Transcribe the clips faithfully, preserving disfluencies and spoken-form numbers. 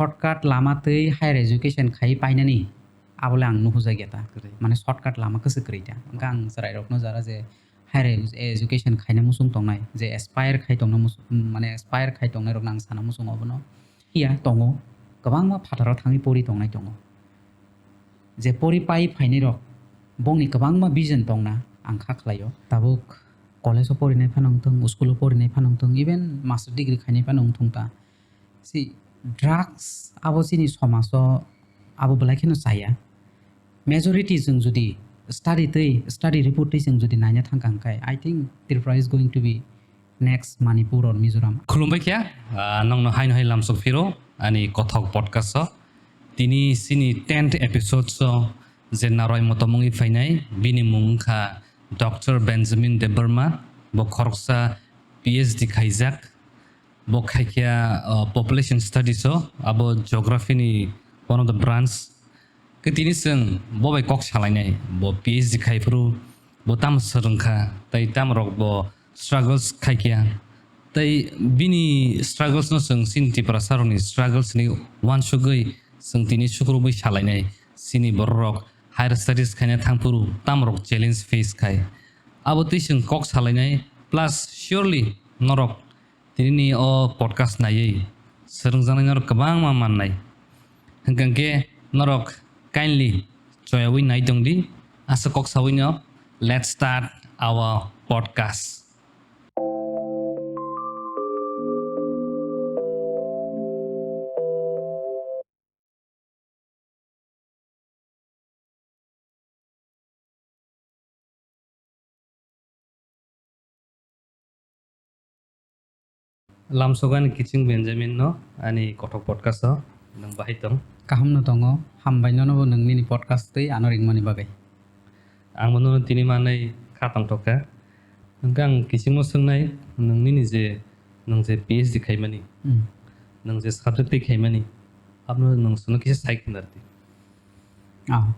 shortcut lama twi higher education khai painani, abole ang nuhujakya ta. Kwrwi. Mane shortcut lama kwswk kwrwi ta. Hwnkhe ang chwrairokno jara je higher education khaina muchung tongnai, je aspire khai tongna mus-, mane aspire khai tongnairokno ang sana muchungo abono. Iya tongo, kwbangma phataro thangwi pori tongnai tongo. Je pori pai phainairok, bongni kwbangma vision tongna ang kha khlaio. Tabuk college-o porinai phano wngthung, school-o porinai phano wngthung, even master degree khainai phano wngthung ta. Si drugs abo chini somajo abo belai kheno chaya. Majority chwng jodi study twi, study report twi chwng jodi naina thangkha hwnkhe, I think Tripura is going to be next Manipur or Mizoram. Khulumbai khe, ah, nongno haino hai lamsok phiro ani kothok podcast-o. Tini chini tenth episode-o je narwai motom wngwi phainai, bini mung wngkha Doctor Benjamin Debbarma, bo khoroksa P H D khaijak. Bo khaikha, uh, population studies o, abo geography ni one of the branch. Khe tini chwng bo bai kok salainai, bo P H D khai phuru, bo tamo swrwngkha, tei tamo rok bo struggles khaikha. Tei bini struggles no chwng chini Tiprasa rokni struggles ni uansugwi chwng tini sukrubwi salainai. Chini borok rok higher studies khaina thang phuru tamo rok challenge face khai. Abo twi chwng kok salainai, plus surely norok Tinini o podcast naiwi swrwngjaknai norok kwbangma mannai. Hwnkhe norok kindly choyaui nai tongdi. Aswk kok saui no, let's start our podcast. Lamsok ani kiching Benjamin no ani kothok podcast o nwng bahai tong? Kaham no tongo, hambai nono bo nwng nini podcast twi ano ringmani bagwi. Ang bo nono tini manwi kha tongthok kha. Hwnkhe ang kichingno swngnai, nwng nini je, nwng je P H D khaimani, hmm, nwng je subject twi khaimani, abono nwng chwngno kisa sai khna rwdi. Ah.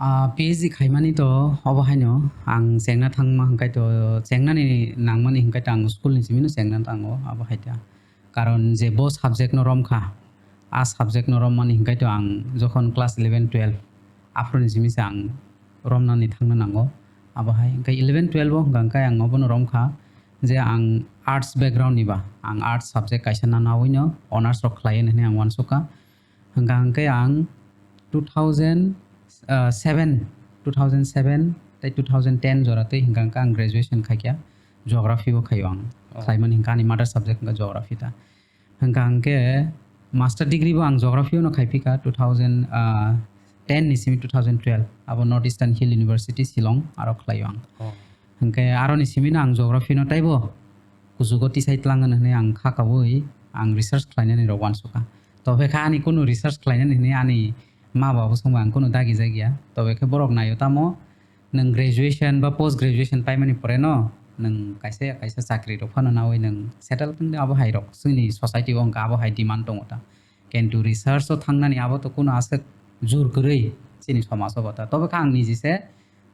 Ah, P H D khaimani to obo haino ang chengna thangma hwnkhe to, chengnani nangmani hwnkhe to ang school ni simi no chengna thango, abo hai ta. Karon je bo subject no romkha, a subject no rommani hwnkhe to ang jokhon class eleven twelve aphuru ni simi se ang romnani thangna nango. Abo hai hwnkhe eleven twelve o hwnkha hwnkhe ang obono romkha je ang arts background ni ba, ang arts subject kaisa nanawi no honours rok khlai hwnwi ang uansukha. Hwnkha hwnkhe ang two thousand seven, two thousand seven tei two thousand ten jora twi hwnkha hwnkhe ang graduation khaikha, geography o khaio ang. Oh. Khlaimani hwnkha ani mother subject hwnkha geography ta. Hwnkha hwnkhe master degree bo ang geography o no khaiphikha two thousand ten ni simi two thousand twelve, abo North Eastern Hill University Shillong aro khlaio ang. Oh. Hwnkhe aroni simi no ang geography no teibo kuchugo tisai tlang hwnwi ang kha kaui ang research khlainani rok uansukha. Tobekha ani kunu research khlainani hwnwi ani ma baba swngba ang kunu dagi jakya. Tobekhe borok naio tamo nwng graduation ba post graduation paimani pore no nwng kaisa ya kaisa chakri rok phano naui nwng settle wngdi, abo hai rok chini society o hwnkha abo hai demand tongo ta. Kintu research o thangnani abo to kunu aswk jur kwrwi chini somaj o bo ta. Tobekha ang niji se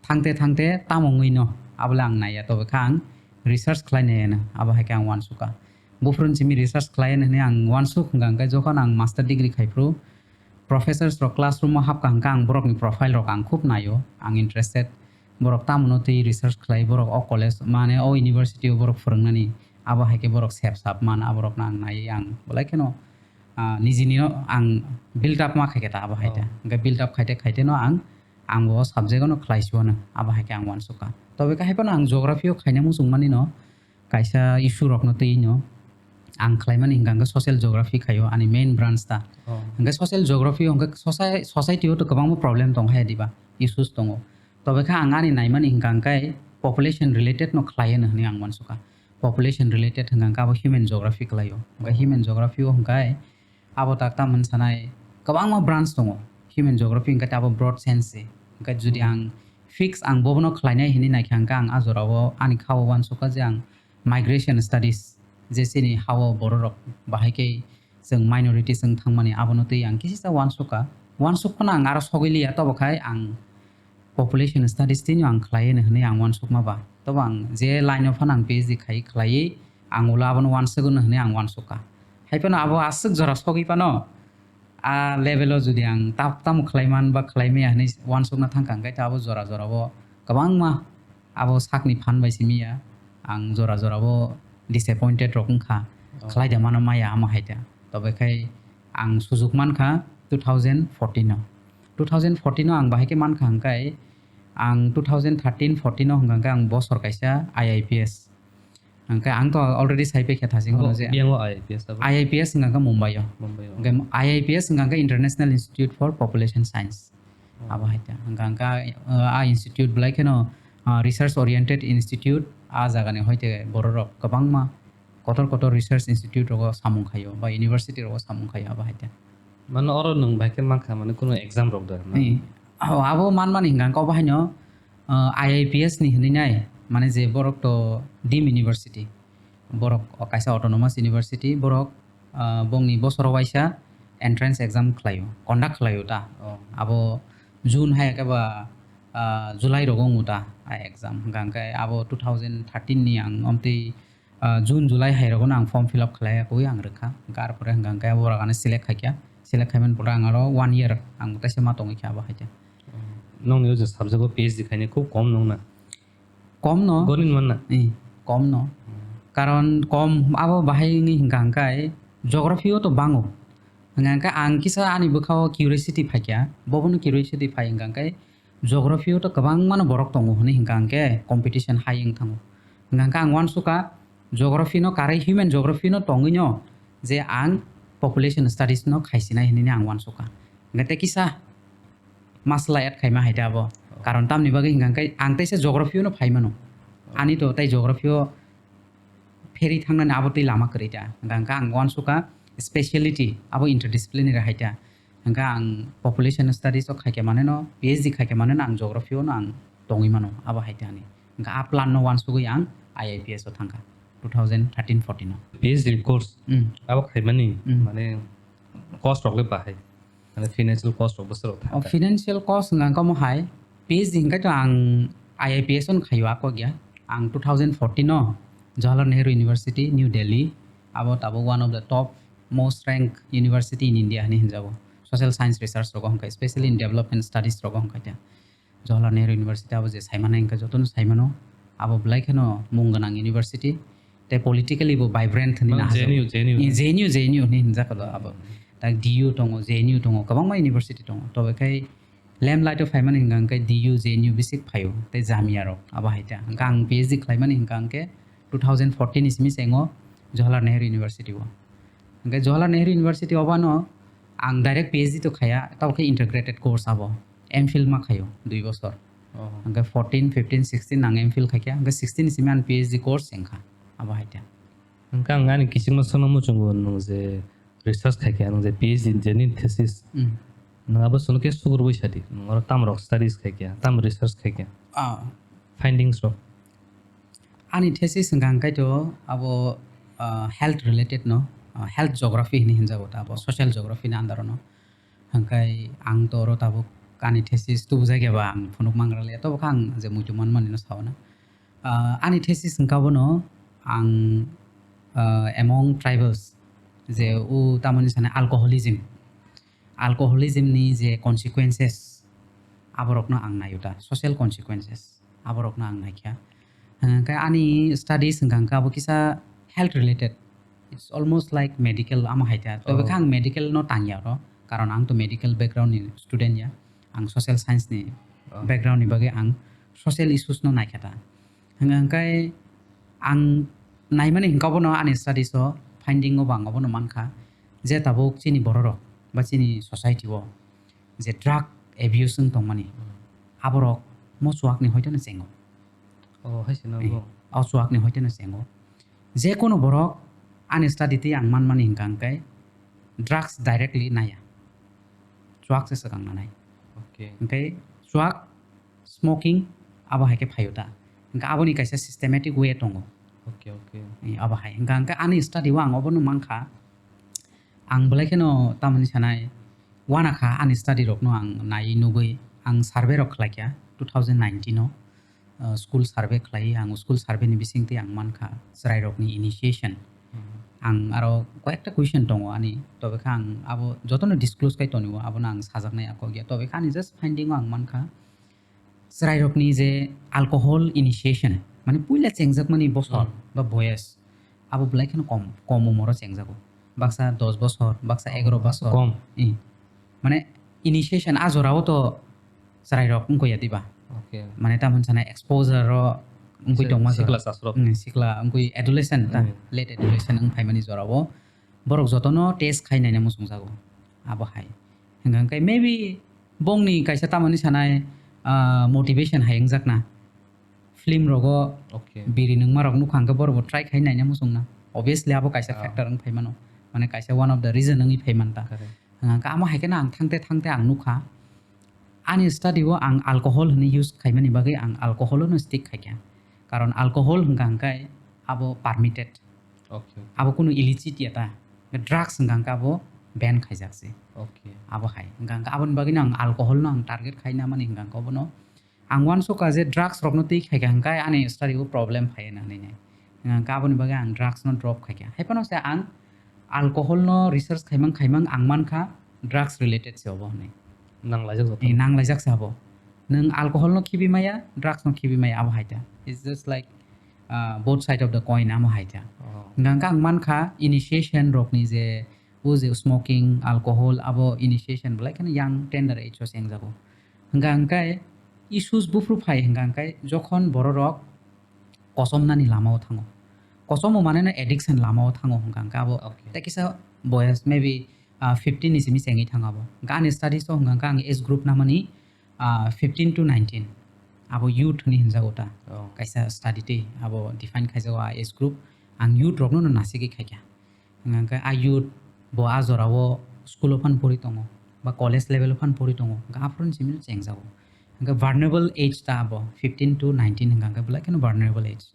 thangte thangte tamo wngwi no, abole ang naiya, tobekha ang research khlai naiya no, abo hai khe ang uansukha. Buphuru ni simi research khlai hwnwi ang uansuk hwnkha hwnkhe jokhon ang master degree khai phuru professors rok classroom o hapkha hwnkha ang borokni profile rok ang khub naio, ang interested. Borok tamo no twi research khlai, borok o college mane o university o borok phwrwngnani, abo hai khe borok sep sap man, aborokno ang naiwi ang belai kheno, ah, nijini no ang build up ma khai khe ta abo hai ta. Oh. Hwnkhe build up khaite khaite no ang ang bo o subject-o no khlai si uanw, abo hai khe ang uansukha. Tobekha hai phano ang geography-o khaina muchung mani no kaisa issue rokno twi no ang khlaimani hwnkha hwnkhe social geography khaio ani main branch ta. Oh. Hwnkhe social geography hwnkhe soci-, society-o to kwbangma problem tong hai diba, issues tongo. Tobekha ang ani naimani hwnkha hwnkhe population related no khlai hwnwi ang uansukha. Population related hwnkha hwnkhe abo human geography khlaio. Hwnkhe human geography-o hwnkhe abo tak tamoni sanai kwbangma branch tongo. Human geography hwnkhe abo broad sense se. Hwnkhe jodi ang fix ang bobono khlainai hinwi naikha hwnkhe ang a jorao ani khao uansukha je ang migration studies, je chini hao bororok bahai khe chwng minority chwng thangmani abono twi ang kisisa uansukha. Uansuk phano ang aro sogwi liya, tobo khai ang population studies twi no ang khlai hwnwi ang uansukma ba. Tobo ang je line o phano ang P H D khai khlaiwi ang ulo abono uansuk hwnwi ang uansukha. Hai phano abo aswk jora sogwi phano a level o jodi ang ta-, tamo khlai man ba khlai maya hinwi uansukna thangkha, hwnkhe ta abo jora jora o kwbangma abo sakni phan bai simi ya, ang jora jora o disappointed rok wngkha, Oh. khlai da mano maya amo hai ta. Tobe khai ang sujuk mankha two thousand fourteen o. Two thousand fourteen o ang bahai khe mankha hwnkhe ang two thousand thirteen fourteen o hwnkha hwnkhe ang bosor kaisa I I P S. Hwnkhe ang to already sai paikha thasing Abo no je biyang o I I P S abo? I I P S hwnkha hwnkhe Mumbai o. Mumbai o. Hwnkhe I I P S hwnkha hwnkhe International Institute for Population Science. Oh. Abo hai ta. Hwnkha hwnkhe, uh, a institute belai kheno, uh, research oriented institute, a jaga ni hoite borok rok kwbangma kotor kotor research institute rogo samung khaio ba university rogo samung khaio abo hai ta. Mane oro nwng bai khe mankha mane kunu exam rok da na? Ni, oh, abo man mani hwnkha hwnkhe obo haino, uh, I I P S ni hinwi nai, mane je borok to deemed university, borok o kaisa autonomous university, borok, uh, bongni bosoro waisa entrance exam khlaio, conduct khlaio ta. Oh. Abo June hai khe ba, uh, July rogo wngo ta a exam. Hwnkha hwnkhe abo two thousand thirteen ni ang omtwi Ah, June, July hai rogo no ang form fill up khlai ya koi ang rwkha. Hwnkhe arpore hwnkha hwnkhe borok ano select khaikha. Select khaimani pore ang aro one year ang taisa ma tongwi kha abo hai khe. Nokni o je subject o P H D khainai khub kom nung na? Kom no. Gonin man na? Eh, kom no. Hmm. Karon kom abo bahai wngwi hwnkha hwnkhe geography o to bango. Hwnkha hwnkhe ang kisa ani bwkha o curiosity phaikha. Bobono curiosity phai hwnkha hwnkhe Geography o to kwbangmano borok tongo hwnwi hwnkha hwnkhe competition hai wng thango. Hwnkha hwnkhe ang uansukha geography no karwi human geography no tongwi no je ang population studies no khaisinai hwnwi ang uansukha. Hwnkhe tei kisa masla add khaima hai da abo. Karon tamni bagwi hwnkha hwnkhe ang teisa geography no phai mano. Ani to tei geography o pherwi thangnani abo tei lama kwrwi da. Hwnkha hwnkhe ang uansukha speciality abo interdisciplinary hai da. Hwnkha ang population studies o khaikhe maneno, P H D khaikhe maneno ang geography o no ang tongwi mano, abo hai te ani. Hwnkha a plan no uansugwi ang I I P S o thangkha two thousand thirteen fourteen o. P H D course Hmm. abo khaimani Hmm. mane cost rok le bahai? Mane financial cost rok bwswk rok O thangkha? Financial cost hwnkha hwnkha omo hai, P H D hwnkhe to ang I I P S o no khaio a kok ya. Ang two thousand fourteen o Jawaharlal Nehru University, New Delhi, abo tabuk one of the top most rank university in India hinwi hinjago. Social science research rogo hwnkhe, specially in development studies rogo hwnkhe te. Jawaharlal Nehru University abo je saimano hwnkhe jotono saimano, abo belai kheno mung gwnang university. Tei politically bo vibrant hinwi Mane na J N U, hasao. J N U. Eh, J N U, J N U hinwi hinjakha abo. Tak D U tongo, J N U tongo, kwbangma university tongo. Tobe khai limelight o phaimani hwnkha hwnkhe D U, J N U bisik phaio, tei jamia rok abo hai ta. Hwnkha ang P H D khlaimani hwnkha hwnkhe two thousand fourteen ni simi se wngo Jawaharlal Nehru University o. Hwnkhe Jawaharlal Nehru University o bano ang direct P H D to khaya, tabo khe integrated course abo. M Phil ma khaio, dui bosor. Oh. Hwnkhe fourteen, fifteen, sixteen ang M Phil khaikha, hwnkhe sixteen ni simi ang P H D course wngkha, abo hai ta. Hwnkhe ang ani kichingma swngno muchungo nwng je research khaikha, nwng je P H D je nini thesis, Hmm. nwng abo chwngno khe sugrubui sadi, nwng oro tam rok studies khaikha, tam research khaikha, Ah. findings rok. Ani thesis hwnkha hwnkhe to abo, ah, health related no, ah, health geography hinwi hinjago ta, abo social geography ni under o no. Hwnkhe ang to oro tabuk ani thesis tubujak ya ba ang phunuk mangra le, tobo khe ang je muitu manmani no sao na. Ah, ani thesis hwnkha bono ang, ah, among tribals je Hmm. o tamoni sanai alcoholism, alcoholism ni je consequences aborokno ang naio ta, social consequences aborokno ang naikha. Hwnkhe ani studies hwnkha hwnkhe abo kisa health related, it's almost like medical amo hai ta. Tobe Oh. khe ang medical no tangya oro, karon ang to medical background ni student ya, ang social science ni Oh. background ni bagwi ang social issues no naikha ta. Hwnkhe ang naimani hwnkha bono ani studies o finding o bo ang obono mankha je tabuk chini bororok ba chini society o je drug abuse wng tongmani, Hmm. aborok mo chuakni hoiteno chengo. Oh, hai se Eh, nangbo. O chuakni hoiteno chengo. Je kono borok ani study twi ang manmani hwnkha hwnkhe drugs directly naya. Chuak se swkang nanai. Okay. Hwnkhe chuak smoking abo hai khe phaio ta. Hwnkhe aboni kaisa systematic way tongo. Okay, okay. Eh, abo hai. Hwnkha hwnkhe ani study o ang obono mankha. Ang belai kheno tamoni sanai, uanakha ani study rokno ang naiwi nugwi ang survey rok khlaikha two thousand nineteen o, uh, school survey khlaiwi ang school survey ni bisingtwi ang mankha chwrairokni initiation. Hmm. Ang aro koyekta question tongo ani, tobe kha ang abo jotono disclose khai tonio, abono ang sajaknai a kok ya. Tobe kha ani just finding o ang mankha, chwrairokni je alcohol initiation, mane puila chengjakmani bosor Hmm. ba boyes, abo belai kheno kom, kom umoro chengjago. Baksa dos bosor, baksa egaro bosor. Kom. Eh. Mane initiation a jorao to chwrairok wngkho ya diba? Okay. Mane tamoni sana exposure ro wngkoi Se-, tongma sikla jora. Chasrok. Hmm, sikla wngkoi adolescent ta, Hmm. late adolescent wng phaimani jorao borok jotono test khai naina muchungjago. Abo hai. Hingkha hingkhe maybe bongni kaisa tamoni sanai, ah, motivation hai wngjakna. Film rogo Okay. biri nungma rok nukha hingkhe borok bo try khai naina muchungna. Obviously abo kaisa Ah. factor wng phaimano. Mane kaisa one of the reason wngwi phaimanta. Correct. Hingkha hingkhe amo hai kheno ang thangte thangte ang nukha. Ani study o ang alcohol hwnwi use khaimani bagwi ang alcohol no stick khaikha. Karon alcohol hingkha hingkhe abo permitted. Okay, okay. Abo kunu illicit ya ta. Drugs hingkha hingkhe abo ban khaijak se. Okay. Abo hai. Hingkha hingkhe aboni bagwino ang alcohol no ang target khaina mani hingkha hingkhe obono ang uansukha je drugs rokno twi khaikha hingkhe ani study o problem phaiya na hinwi nai. Hingkha hingkhe aboni bagwi ang drugs no drop khaikha. Hai phano se ang alcohol no research khaimang khaimang ang mankha drugs related se obo hinwi. Nanglaijak joto. Eh, nanglaijak se abo. Nwng alcohol no khibi maya, drugs no khibi maya, abo hai ta. It's just like, uh, both side of the coin, amo hai ta. Oh. Hingkha hingkhe ang mankha initiation rokni je, o je smoking, alcohol, abo initiation belai kheno young tender age o se wngjago. Hingkha hingkhe issues buphuru phai hingkha hingkhe jokhon bororok kochomnani lamao thango. Kochomo mane no addiction lamao thango hingkha hingkhe abo Okay. tei kisa boyas maybe, ah, fifteen ni simi chengwi thango abo. Hingkhe ani studies o hingkha hingkhe ang age group namani, ah, fifteen to nineteen. Abo youth hinwi hinjago ta. Oh. Kaisa study tei abo define khaijago a age group. Ang youth rokno no nasigwi khaikha. Hingkha hingkhe a youth bo a jorao school o phan pori tongo, ba college level o phan pori tongo, hingkha aphuru ni simi no chengjago. Hingkhe vulnerable age ta abo fifteen to nineteen hingkha hingkhe belai kheno vulnerable age.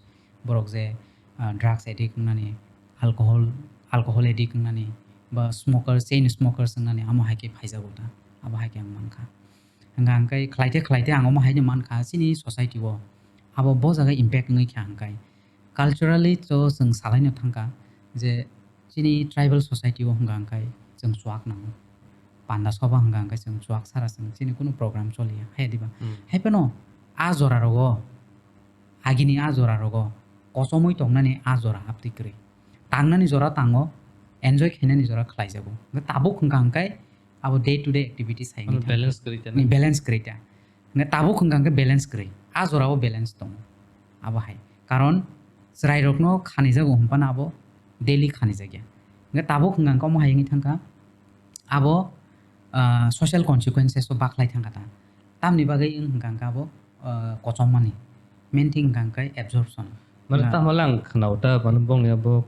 Borok je, ah, drugs addict wngnani, alcohol, alcohol addict wngnani, ba smokers, chain smokers wngnani, amo hai khe phaijago ta, abo hai khe ang mankha. Hingkha hingkhe khlaite khlaite ang omo hai no mankha chini society o, abo bo jaga impact wngwi kha hingkhe. Culturally to chwng salaino thangkha je chini tribal society o hwnka hwnkhe chwng chuak nango. Panda soba hwnka hwnkhe chwng chuak sara chwng chini kunu program choliya, hai diba? Hmm. Hai phano a jora rogo, agini a jora rogo kochomwi tongnani a jora haptwi kwrwi. Tangnani jora tango, enjoy khainani jora khlaijago. Hwnkhe tabuk hwnka hwnkhe abo day to day activities hai Mane wngwi thangkha. Balance kwrwi ta na? Ni balance kwrwi ta. Hwnkhe tabuk hwnka hwnkhe balance kwrwi. A jorao balance tongo. Abo hai. Karon chwrairokno khanijago hwnphano abo daily khanijakya. Hwnkhe tabuk hwnka hwnkhe omo hai wngwi thangkha. Abo, ah, social consequences o bakhlai thangkha ta. Tamni bagwi wng hwnka hwnkhe abo, ah, kochomani. Main thing hwnka hwnkhe absorption. Mane Na- tamo lang khwnao ta, mane bongni abo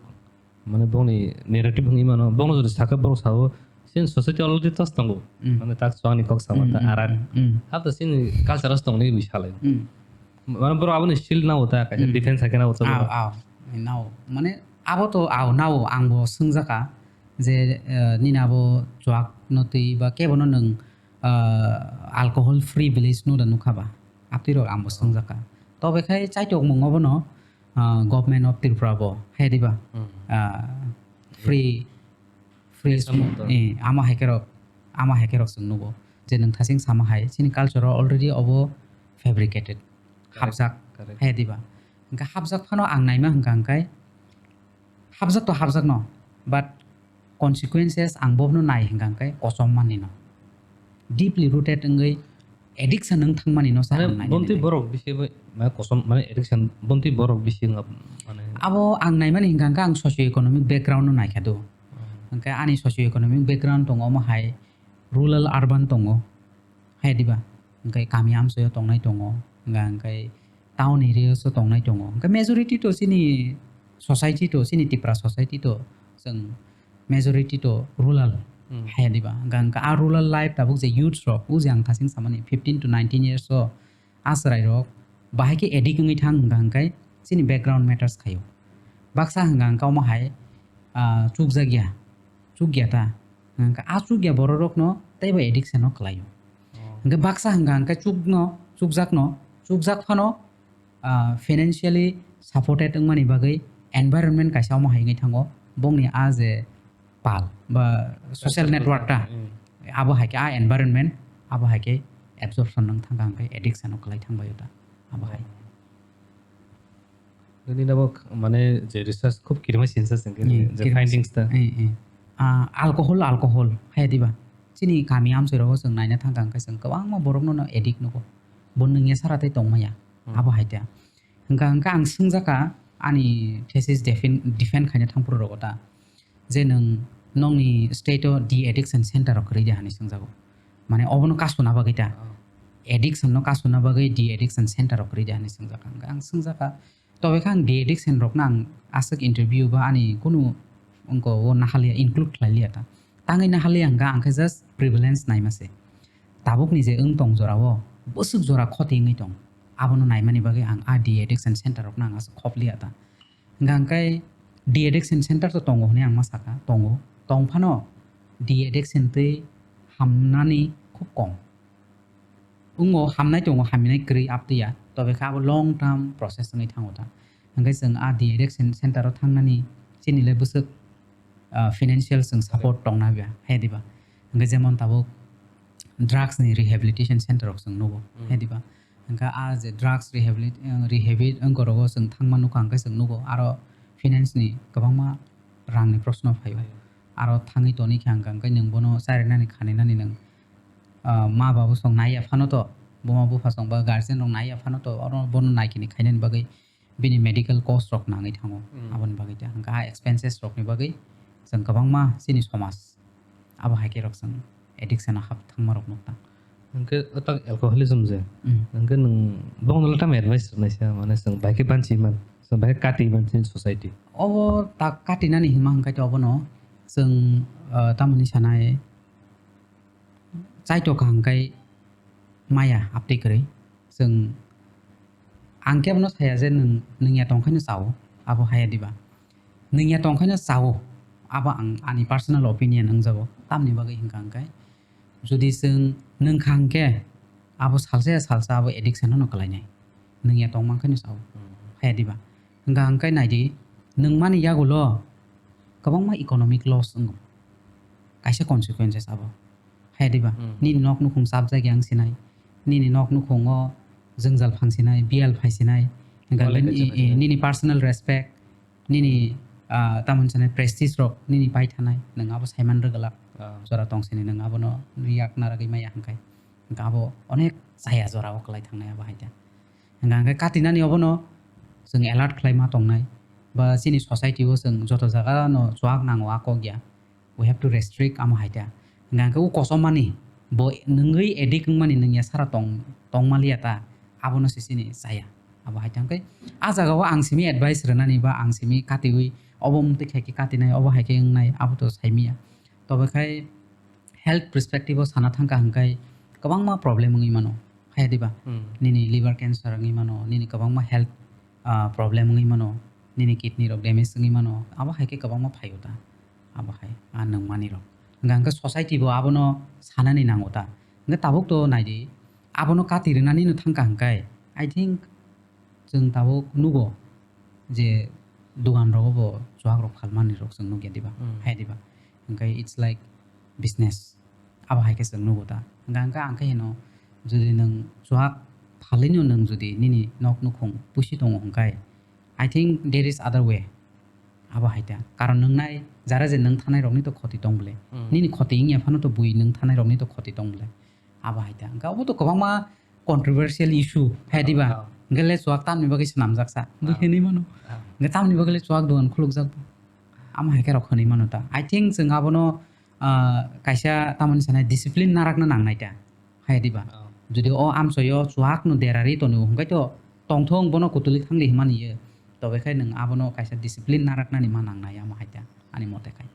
Mane bongni narrative wngwi mano, bongno jodi sakhe borok sao, chini society already tough tongo. Mm. Mane tak chwngni kok sama Mm, ta mm, arak. Mm, mm. Hato chini culture as tongni wi salai. Mm. Mane borok aboni shield nao ta, kaisa Mm. defense hakhe nao ta Aw, borok. Aw, nao. Mane abo to aw nao, ang bo swngjaka je, eh, nini abo chuak no twi ba kebo no nwng, eh, alcohol free village no da nukha ba? Aptwi rok ang bo Oh. swngjaka. Tobe khai chaitok mung obo no, ah, Government of Tripura bo, hai diba? Hmm. Ah, free, free Free smoke, samung to. Eh, ama hai kerok, ama hai kerok chwng nugo. Je nwng thasing sama hai, chini culture o already obo fabricated. Correct, Hapjak, correct. Hai diba? Hwnkhe hapjak phano ang naima hwnkha hwnkhe, hapjak to hapjak no, but consequences ang bono nai hwnkha hwnkhe kochom manino. Deeply rooted wngwi addiction wng thangmani no sa Mane ang nai bonti nai. Borok bisi bai, mane kosom, mane addiction bonti borok bisi wngya, mane Abo ang naimani hwnkha hwnkhe ang socio economic background no naikha do. Hmm. Hwnkhe ani socio economic background tongo omo hai rural urban tongo. Hai diba? Hwnkhe kami amchaio tongnai tongo. Hwnkha hwnkhe town area o se tongnai tongo. Hwnkhe majority to chini society to, chini Tipra society to chwng majority to rural Hmm. hai diba. Hwnkha hwnkhe a rural life tabuk je youths rok, o je ang thasing samani fifteen to nineteen years o a chwrai rok bahai khe addict wngwi thang hwnkha hwnkhe chini background matters khaio. Baksa hwnkha hwnkhe omo hai, ah, chukjak ya, chukya ta. Hwnkha a chukya borok rokno teibo addiction o kwlaio. Oh. Hwnkhe baksa hwnkha hwnkhe chukno, chukjakno, chukjak phano ah, financially supported wngmani bagwi environment kaisa omo hai wngwi thango, bongni a je pal ba social network ta, abo hai khe a environment, abo hai khe absorption nang thang kha, hwnkhe addiction o kwlai thang bai ta, abo hai. Nini nabo mane je research khub kirima sinsa sengkhe, eh, je kirima findings ta. Eh, eh. Ah, alcohol, alcohol hai diba? Chini kami amchoi rogo chwng naina thang kha, hwnkhe chwng kwbangma borok no addict nugo. Bo nwngya sara tei tongmaya. Hmm. Abo hai ta. Hwnkha, hwnkha ang swngjaka ani thesis defin-, defend khaina thangphuru rogo ta. Je nwng nokni state o de-addiction center rok kwrwi de hani swngjago. Mane obono kasuna bagwi ta. Oh. Addiction no kasuna bagwi de-addiction center rok kwrwi de hani swngjaka. Hwnkha ang swngjaka. Tobe khe ang de-addiction rokno ang aswk interview ba ani kunu wngko o nahaliya include khlai liya ta. Tangwi nahaliya hwnkha ang khe just prevalence naima se. Tabukni je wng tong jorao bwswk jora khoti wngwi tong. Abono naimani bagwi ang a de-addiction center rokno ang aswk khop liya ta. Hwnkha hwnkhe de-addiction center to tongo hwnwi ang ma sakha, tongo. Tong phano de-addiction twi hamnani khub kom. Wngo hamnai tongo, hamnai kwrwi aptwiya. Tobe khe abo long term process wngwi thango ta. Hwnkhe chwng a de-addiction center o thangnani chini le bwswk, ah, financial chwng support tongna biya, hai diba? Hwnkhe jemon tabuk drugs ni rehabilitation center rok chwng nugo, hmm, hai diba? Hwnkhe a je drugs rehabili-, eh, rehab wngkorogo chwng thangma nukha, hwnkhe chwng nugo aro finance ni kwbangma rang ni proshno phaio. Phaio. Aro thangwi toni khe hwnkha, hwnkhe nwng bono charinani khaninani nwng, ah, ma babu song naiya phano to, buma bupha song ba guardian rok naiya phano to, oro bono naikini khainani bagwi bini medical cost rok nangwi thango. Hmm. Aboni bagwi ta hwnkha a expenses rokni bagwi chwng kwbangma chini somaj abo hai khe rok chwng addiction o hap thangma rok nuk ta. Hwnkhe o tak alcoholism je. Hmm. Hwnkhe nwng bongno le tamo advice rwnaisa, mane chwng bai khe banchi man, chwng bai khe kati man chini society. Obo tak katinani hima hwnkhe to obono chwng, ah, tamoni sanai chaito kaham kai maya aptwi kwrwi. Chwng, ang kebono saya je nwng, nwngya tongkhaino chao, abo haya diba? Nwngya tongkhaino chao, abo ang ani personal opinion wngjago. Tamni bagwi hwnkha hwnkhe, jodi chwng nwngkha hwnkhe, abo salsa ya salsa abo addiction no kwlainai. Nwngya tongmankhaino chao, hmm, haya diba? Hwnkha hwnkhe naidi, nwngmani yagulo kwbangma economic loss wngo. Kaisa consequences abo. Haya diba? Hmm. Nini nok nukhung chapjak yang sinai. Nini nok nukhungo jwngjal phang sinai, biyal phai sinai. Hwnkha hwnkhe, eh, nini personal respect, nini, ah, tamoni sanai prestige rok nini pai thanai. Nwng abo saiman rwgwlak. Ah. Jora tong sini nwng abono yak narwgwi maya hwnkhe. Hwnkhe abo onek chaya jora o kwlai thangnai abo hai ta. Hwnkha hwnkhe katinani obono chwng alert khlai ma tongnai, ba chini society o chwng joto jaga no chuak nango a kok ya. We have to restrict amo hai ta. Hwnkha hwnkhe o kosom mani bo nwngwi addict wngmani nwngya sara tong, tong maliya ta, abono se chini chaya. Abo hai ta hwnkhe a jaga o ang simi advice rwnani ba ang simi katiwi obo mwtwi khai khe katinai, obo hai khe wngnai, abo to saimiya. Tobe khai health perspective o sana thangkha hwnkhe kwbangma problem wngwi mano, haya diba? Hmm. Nini liver cancer wngwi mano, nini kwbangma health, ah, problem wngwi mano, nini kidney rok damage wngwi mano, abo hai khe kwbangma phaio ta, abo hai a nwngmani rok. Hwnkha hwnkhe society bo abono sanani nango ta. Hwnkhe tabuk to naidi, abono kati rwnani no thangkha hwnkhe, I think chwng tabuk nugo je dogan rogo bo chuak rok phalmani rok chwng nukya diba, hmm, hai diba? Hwnkhe it's like business. Abo hai khe chwng nugo ta. Hwnkha hwnkhe ang khe hino, jodi nwng chuak phalwino nwng jodi nini nok nukhung pusi tongo hwnkhe, I think there is other way. Abo hai ta. Karon nwng nai, jara je nwng thanai rokni to khoti tong bole. Hmm. Nini khoti wngya phano to bui nwng thanai rokni to khoti tong bole. Abo hai ta. Hwnkhe obo to kwbangma controversial issue, hai diba? Ah. Hwnkhe le chuak tamni bagwi swnamjak sa? Bui, ah, hinwi mano. Ah. Hwnkhe tamni bagwi le chuak dogan khulukjak bo? Amo hai khe rok hinwi mano ta. I think chwng abono, ah, kaisa tamoni sanai discipline narakna nangnai ta, hai diba? Ah. Jodi o amchoi o chuak no derari tonwi hwnkhe to tongthong bono kutulwi thangdi hwnmani ye. Tobe khai nwng abono kaisa discipline naraknani ma nangnai amo hai ta, ani mote khai.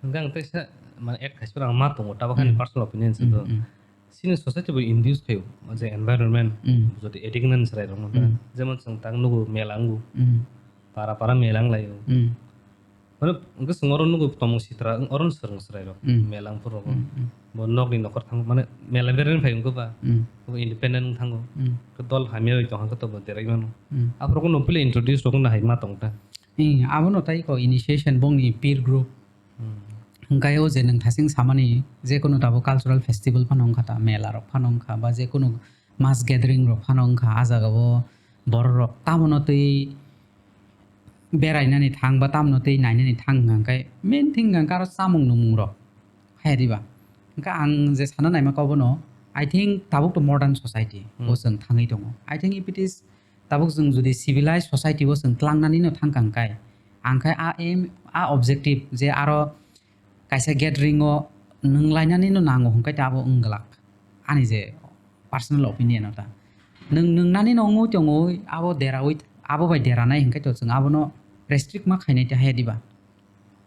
Hwnkhe ang teisa, mane, add khai sura ang ma tongo, tabuk ani, mm, personal opinion se, mm, to. Mm. Chini society bo induce khaio, je environment, mm, jodi addict nani chwrai rok no, mm, jemon chwng tak nugo mela wngo, mm, para para mela wng laio. Mm. Mane, hwnkhe chwng oro nugo tomung sitra, oro no swrwng chwrai rok, mm, mela wng phuru rok. Mm, mm. Bo nokni nokhor thang, mane, mela berani phai wngkhe ba, mm, bo independent wng thango. Mm. Khe dol hamya bai tong khe to bo derai mano. Mm. Aphuru no pili introduce rok no hai ma tong ta. Ih, abono tai ko initiation bongni peer group. Hmm. Hwnkhe o je nwng thasing samani, jekunu tabuk cultural festival phano wngkha ta, mela rok phano wngkha, ba jekunu mass gathering rok phano wngkha, a jagao borok rok tamono twi berainani thang ba tamono twi nainani thang hwnkha hwnkhe main thing hwnkha hwnkhe aro chamung nwngmung rok haya diba. Hwnkhe ang je sana naima kok bono, I think tabuk to modern society o Hmm. chwng thangwi tongo. I think if it is tabuk chwng jodi civilized society o chwng tlangnani no thangkha hwnkhe, ang khai a aim, a objective je aro kaisa gathering o nwng lainani no nango hwnkhe ta abo wng glak. Ani je personal opinion o ta. Nwng, nwngnani no wngwi tongwi abo derawi, abo bai deranai hwnkhe to chwng abono restrict ma khainai ta haya diba.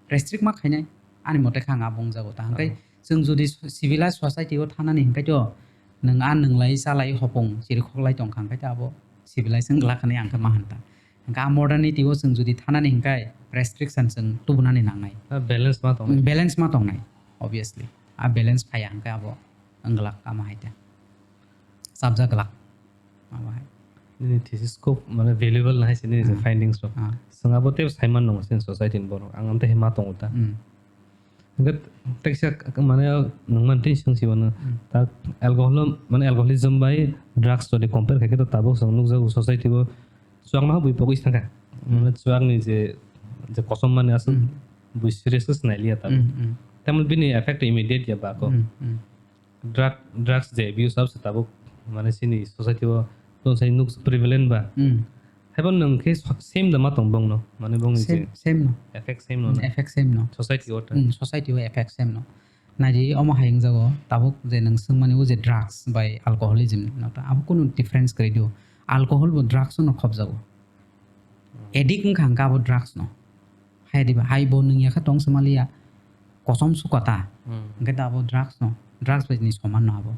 Restrict ma khainai, ani mote kha ang abo wngjago ta. Hwnkhe Oh. chwng jodi civilized society o thanani hwnkhe to nwng a nwng lai cha lai hopong chiri khok lai tong kha hwnkhe to abo civilized wng glak hinwi ang khe ma han ta. Hwnkhe a modernity o chwng jodi thanani hwnkhe restriction chwng tubunani nangnai. Ah, balance ma tongnai. Mm, balance ma tongnai, obviously. A balance phaiya hwnkhe abo wng glak ama hai ta. Chapjak glak. Abo hai. Nini thesis kok mane valuable na hai se nini je Ah. findings rok. Ah. Chwng abo tei saiman nung chini society ni borok. Ang amtwi hai ma tongo ta. Mm. Hwnkhe teksa k-, mane nwng man tei swng si bono. Mm. Ta alcohol, mane alcoholism bai drugs jodi compare khai khe to tabuk chwng nukjago society o chuak ma bui pogwi thangkha. Mm. Mane chuak ni je, je kosom mani aswk Mm. bui seriousness nai liya tabuk. Mm, mm. Tamoni bini effect immediate ya ba ko. Mm, mm. Drug, drugs je abuse abo se tabuk mane chini society o tonsai nuk prevalent ba. Mm. Haibo nwng khe so-, same da ma tong bongno, mane bongni Same, je same no. effect same no Mm, na. effect same no. Society o ta. Mm, society o effect same no. Naidi omo hai wngjago, tabuk je nwng swngmani o je drugs bai alcoholism no ta, abo kunu difference kwrwi do. Alcohol bo drugs no khobjago. Mm. Addict wngkha hwnkhe abo drugs no. Hai diba, hai bo nwng yakhe tong swmaliya, kosom sukha ta. Mm. Hwnkhe da abo drugs no, drugs bai ni soman no abo.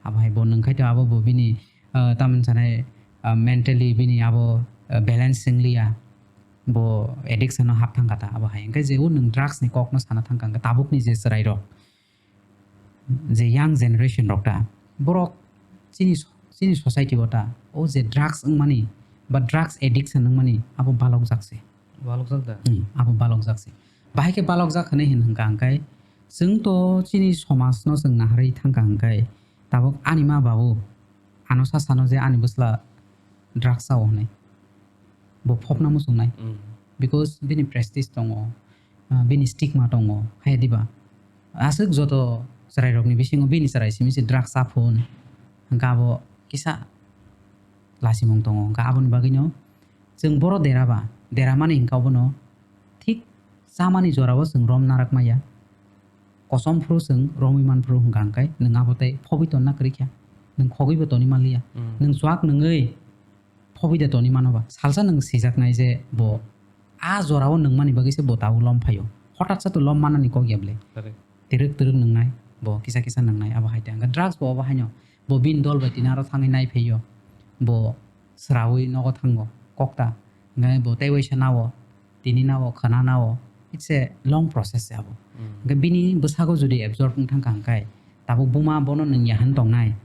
Abo hai bo nwng khai to abo bo bini, ah, tamoni sanai, ah, mentally bini abo, ah, balance swngliya. Bo addiction no hap thangkha ta abo hai. Hwnkhe je o nwng drugs ni kok no sana thangkha hwnkhe tabuk ni je chwrai rok, je young generation rok ta, borok chini so-, chini society o ta, o je drugs wngmani ba drugs addiction wngmani abo balokjak se. Balokjak da? Hmm, abo balokjak se. Bahai khe balokjak hinwi hin hwnkha hwnkhe, chwng to chini somaj no chwng naharwi thangkha hwnkhe, tabuk ani ma babu ano sa sano je ani bwsla drugs chao hinwi. Bo phopna muchungnai. Mm. Because bini prestige tongo, ah, bini stigma tongo, hai diba? Aswk joto chwrairokni bisingo bini chwrai simi se drugs cha phun, hwnkhe abo kisa lasimung tongo. Hwnkhe aboni bagwino chwng boro deraba, deramani hwnkhe abono thik chamani jorao chwng rom narak maya. Kosom phuru chwng romwi man phuru hwnkha hwnkhe nwng abo tei phobwi tonna kwrwi kha. Nwng khogwibo toni manliya. Mm. Nwng chuak nwngwi phobwi de toni mano ba. Salsa nwng sijaknai je bo a jorao nwngmani bagwi se bo tabuk lom phaio. Hotat sa to lom manani kok ya bwle. Correct. Twrwk twrwk nwngnai, bo kisa kisa nwngnai, abo hai ta. Hwnkhe drugs bo abo haino. Bo bini dol bai tini aro thangwi nai phaio. Bo sraui nogo thango, kokta. Hwnkhe bo tei waisa nao, tini nao, khwna nao. It's a long process se abo. Mm. Hwnkhe bini bwsago jodi absorb wng thangkha hwnkhe, tabuk buma bono nwng yahan tongnai.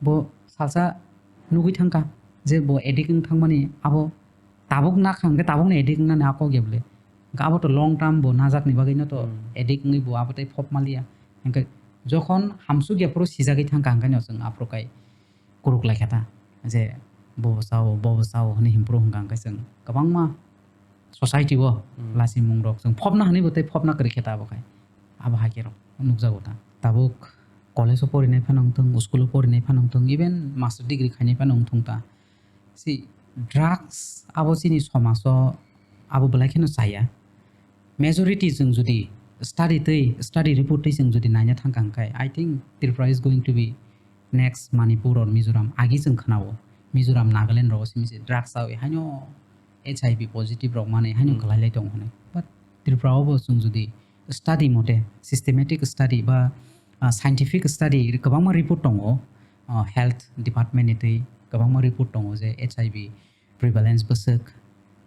Bo salsa nugwi thangkha je bo addict wng thangmani abo tabuk nakha hwnkhe tabukni addict wngnani a kok ya bwle. Hwnkhe abo to long term bo najakni bagwino to Hmm. addict wngwi bo abo tei phop maliya. Hwnkhe jokhon hamsuk ya phuru sijagwi thangkha hwnkhe no chwng aphuru kai kuruk laikha ta je bo bo chao, bo bo chao hwnwi himphuru hwnkha hwnkhe chwng kwbangma society o Hmm. lachimungrok chwng phopna hwnwi bo tei phopna kwrwi khe ta abo khai. Abo hai khe rok nukjago ta. Tabuk college o porinai phano wngthung, school o porinai phano wngthung, even master degree khainai phano wngthung ta. Si drugs abo chini somaj o abo belai kheno chaya. Majority chwng jodi study twi, study report twi chwng jodi naina thangkha hwnkhe, I think Tripura is going to be next Manipur or Mizoram. Agi chwng khnao Mizoram, Nagaland rogo simi se drugs chawi haino H I V positive rok manwi haino Hmm. kwlai lai tongo hwnwi. But Tripura o bo chwng jodi study mote, systematic study ba, ah, scientific study kwbangma report tongo, ah, health department ni twi kwbangma report tongo je H I V prevalence bwswk,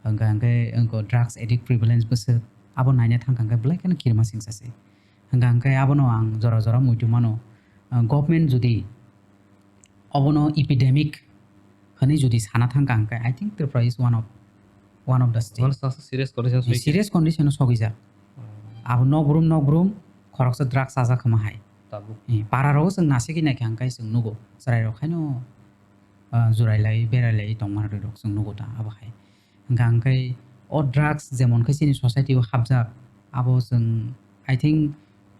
hwnkha hwnkhe wngkha drugs addict prevalence bwswk, abo naina thangkha hwnkhe belai kheno kirima singsa se. Hwnkha hwnkhe abono ang jora jora muitu mano, ah, government jodi obono epidemic hwnwi jodi sana thangkha hwnkhe, I think Tripura is one of One of the state. One of the serious condition soi khe? Serious condition o sogwi jak. Oh. Abo nokbrum nokbrum khoroksa drugs chajak khama hai. Tabuk. Eh, para rogo chwng nasigwi naikha hwnkhe chwng nugo. Chwrai rok haino, ah, jurai lai, berai lai tongma rok chwng nugo ta abo hai. Hwnkha hwnkhe o drugs jemon khe chini society o hapjak, abo chwng, I think,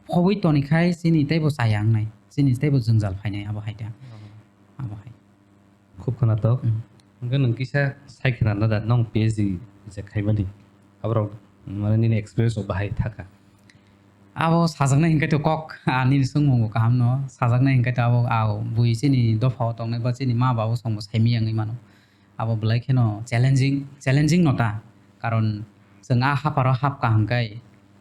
phobwi tonikhai chini teibo chaya wngnai, chini teibo jwngjal phainai abo hai ta. Oh. Abo hai. Khub khwnatok. Mm. Hwnkhe nwng kisa sai khwna da, nwng P H D je khaimani. Aborok, mane, nini experience rok bahai thaka? Abo sajaknai hwnkhe to kok, ah, nini swngmung bo kaham no. Sajaknai hwnkhe to abo, ah, bui chini dopha o tongnai ba chini ma ba bo song bo saimanya wngwi mano. Abo belai kheno challenging, challenging no ta. Karon chwng a haparo hapkha hwnkhe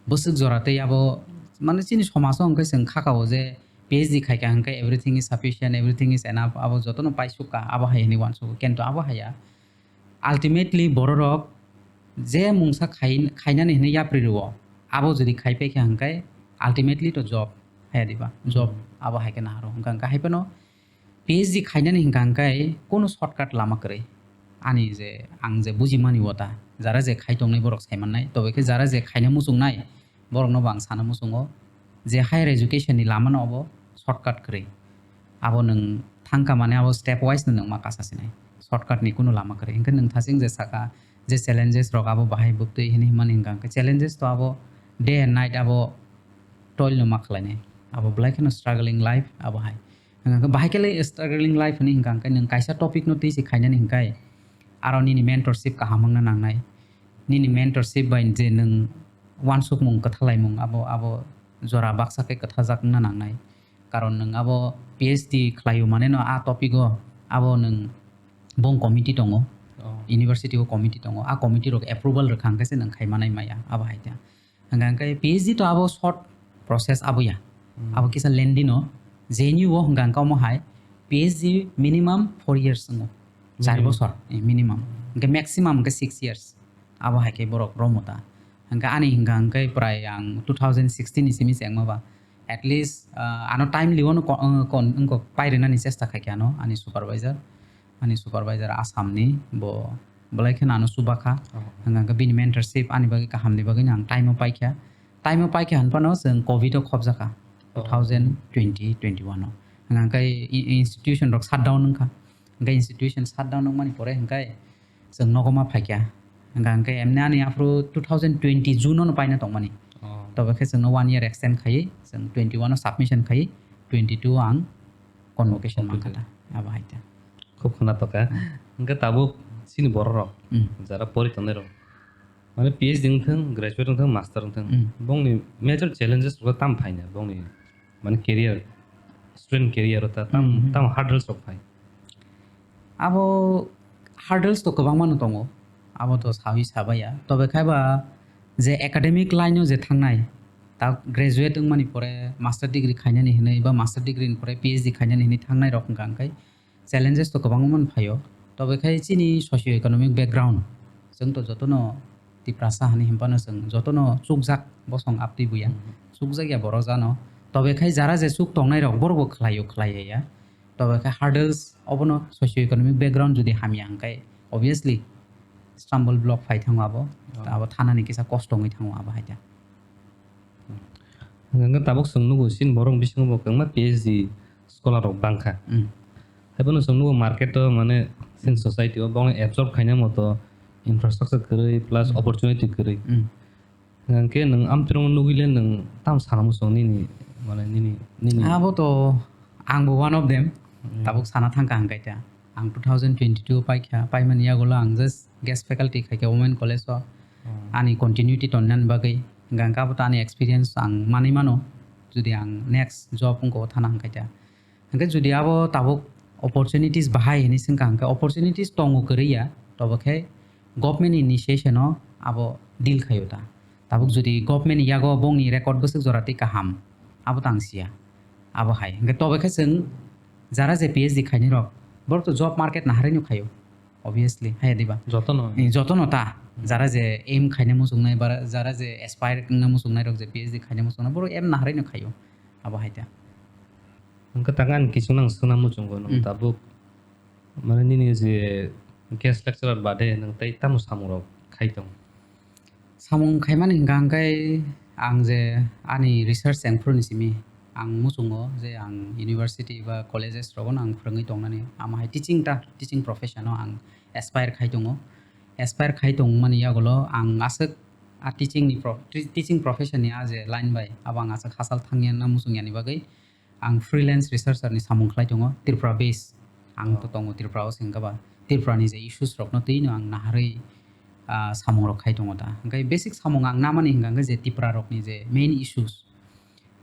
bwswk jora tei abo, mane, chini somaj o hwnkhe chwng khaka o je P H D khaikha hwnkhe everything is sufficient, everything is enough, abo jotono paisukha, abo hai hwnwi uansukgo. Kintu abo haiya. Ultimately bororok je mungsa khai-, khainani hwnwi yapri rwo, abo jodi khai paikha hwnkhe ultimately to job, haya diba? Job, hmm, abo hai khe naharo. Hwnkha hwnkhe hai phano P H D khainani hwnkha hwnkhe kunu shortcut lama kwrwi. Ani je, ang je bujimani o ta, jara je khai tongnai borok sai mannai, tobe khe jara je khaina muchungnai, borokno bo ang sana muchungo je higher education ni lama no obo shortcut kwrwi. Abo nwng thangkha mane abo step wise no nwng ma kasa sinai. Shortcut ni kunu lama kwrwi. Hwnkhe nwng thasing je saka je challenges rok abo bahai bwktwi hwnwi hwnmani hwnkha hwnkhe challenges to abo day and night abo toil no ma khlainai. Abo belai kheno struggling life abo hai. Hwnkha hwnkhe bahai khe le struggling life hwnwi hwnkha hwnkhe nwng kaisa topic no twi se khainani hwnkhe aro nini mentorship kaham wngna nangnai. Nini mentorship bai je nwng uansukmung kwthalaimung abo, abo jora baksa khe kwthajak wngna nangnai. Karon nwng abo P H D khlaio mane no a topic o abo nwng bong committee tongo, oh, university o committee tongo, a committee rok approval rwkha hwnkhe se nwng khai manai maya abo hai ta. Hwnkha hwnkhe P H D to abo short process abo ya. Hmm. Abo kisa lengthy no. J N U o hwnkha hwnkhe omo hai P H D minimum four years wngo. Char, minimum, bochor, eh, minimum. Hwnkhe maximum hwnkhe six years. Abo hai khe borok romo ta. Hwnkhe ani hwnkha hwnkhe prai ang two thousand sixteen ni simi se wngma ba. At least, ah, ano timely o no ko-, wng-, kon-, wngkok pai rwnani chesta khai khe ano ani supervisor. Ani supervisor Assam ni, bo belai kheno ano chuba kha. Oh. Hwnkha hwnkhe bini mentorship ani bagwi kaham ni bagwi no ang time o paikha. Time o paikha hwn phano chwng covid o khobjakha, oh, two thousand twenty, twenty-one o. Hwnkha hwnkhe i-, institution rok shutdown wngkha. Hwnkhe institution shutdown wngmani pore hwnkhe chwng nogo ma phaikha. Hwnkha hwnkhe emni ani aphuru two thousand twenty June o no paina tongmani. Oh. Tobe khe chwngno one year extend khaiwi chwng twenty-one o submission khaiwi twenty-two o ang convocation mankha ta, abo hai ta. Khub khwnatok kha. Hmm. Hwnkhe tabuk chini borok rok, hmm, jara pori tongnai rok, mane P H D wngthang, graduate wngthang, master wngthang, hmm, bongni major challenges rok tam phaina, bongni, mane, career, student career o ta tam, hmm, tam hurdles rok phai? Abo hurdles to kwbangma no tongo, abo to sawi sabaya. Tobe khai ba je academic line o je thangnai, ta graduate wngmani pore master degree khainani hinwi ba master degree ni pore P H D khainani hinwi thangnai rok hwnkha hwnkhe challenges to kwbangma man phaio. Tobe khai chini socio economic background, chwng to jotono Tiprasa hani hinphano chwng jotono chukjak bosong aptwi buya. Mhm. Chukjak ya borok jano. Tobe khai jara je chuk tongnai rok borok bo khlaio khlai ya. Tobe khai hurdles obono socio economic background jodi hamya hwnkhe obviously stumble block phai thango abo. Oh. Abo thanani kisa kosto wngwi thango abo hai ta. Hwnkhe tabuk chwng nugo chini borok bisingo bo kwbangma P H D scholar rok bangkha. Mm. Haiphano chwng nugo market o, mane, chini society o bongni absorb khaina moto infrastructure kwrwi plus, mm, opportunity kwrwi. Mm. Hwnkhe nwng amtwrwngno nugwi le nwng tamo sana muchung nini, mane, nini, nini? Abo to angbo one of them. Mm. Tabuk sana thangkha hwnkhe ta. Ang two thousand twenty-two paikha, paimani yagulo ang just guest faculty khaikhe Women College o. Oh. Ani continuity tonnani bagwi, hwnkha hwnkhe abo to ani experience ang manwi mano, jodi ang next job wngkha o thana hwnkhe ta. Hwnkhe jodi abo tabuk opportunities bahai hinwi swngkha hwnkhe opportunities tongo kwrwi ya, tobo khe government ni initiation o abo deal khaio ta. Tabuk jodi government ni yago bongni record bwswk jora twi kaham, abo tang siya. Abo hai. Hwnkhe tobo khe chwng jara je P H D khainai rok, borok to job market naharwi no khaio. Obviously, haya diba? Jotono. Eh, jotono ta. Hmm. Jara je aim khaina muchungnai, bara-, jara je aspire wngna muchungnai rok je P H D khaina muchungnai, borok aim naharwi no khaio. Abo hai ta. Hwnkhe tang ani kiching nang swngna muchungo, nwng, hmm, tabuk, mane, nini je guest lecturer bade nwng tei tamo samung rok Samung khaimani hwnkha hwnkhe ang je ani research chengphuru ni simi ang muchungo je ang university ba colleges rogo no ang phwrwngwi tongnani, amo hai teaching ta, teaching profession o ang aspire khai tongo. Aspire khai tongmani yagulo ang aswk a teaching ni pro-, te-, teaching profession ni a je line bai abo ang aswk hachal thangya na muchungya ni bagwi ang freelance researcher ni samung khlai tongo, Tripura base. Ang to Oh. tongo Tripura o, se wngkha ba Tripura ni je issues rok no twi no ang naharwi, ah, samung rok khai tongo da. Hwnkhe basic samung ang namani hwnkha hwnkhe je Tripura rok ni je main issues,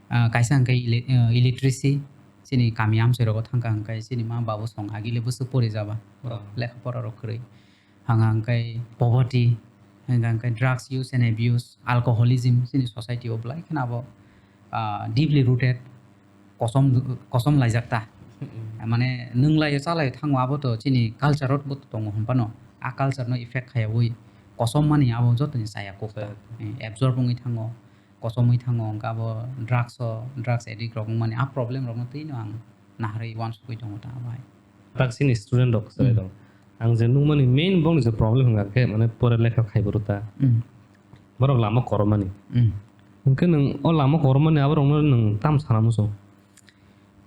ah, kaisa hwnkhe illi-, ah, illiteracy, chini kami amchai rogo thangkha hwnkhe chini ma babu song agile bwswk pori jaba, Oh. lekha pora rok kwrwi. Hwnka hwnkhe poverty, hwnka hwnkhe drugs use and abuse, alcoholism, chini society o belai kheno abo, ah, deeply rooted, kosom, kosom laijak ta. Mm. Mane nwng laio cha laio thango, abo to chini culture o bo tongo hwn phano. A culture no effect khaiyaui kosom mani abo jotoni chaya kok ta. Chaya. Eh, absorb wngwi thango, kosomwi thango, hwnka abo drugs o, drugs addict rok wngmani a problem rok no twi no ang naharwi uansukwi tongo ta abo hai. Taksini student rok chwrai Hmm. rok. Ang je nukmani main bongni je problem hwnka khe, mane, pore lekha khai bwrwi ta. Hmm. Borok lama koromani. Hmm. Hwnkhe nwng o lama koromani aborokno nwng tam sana muchung?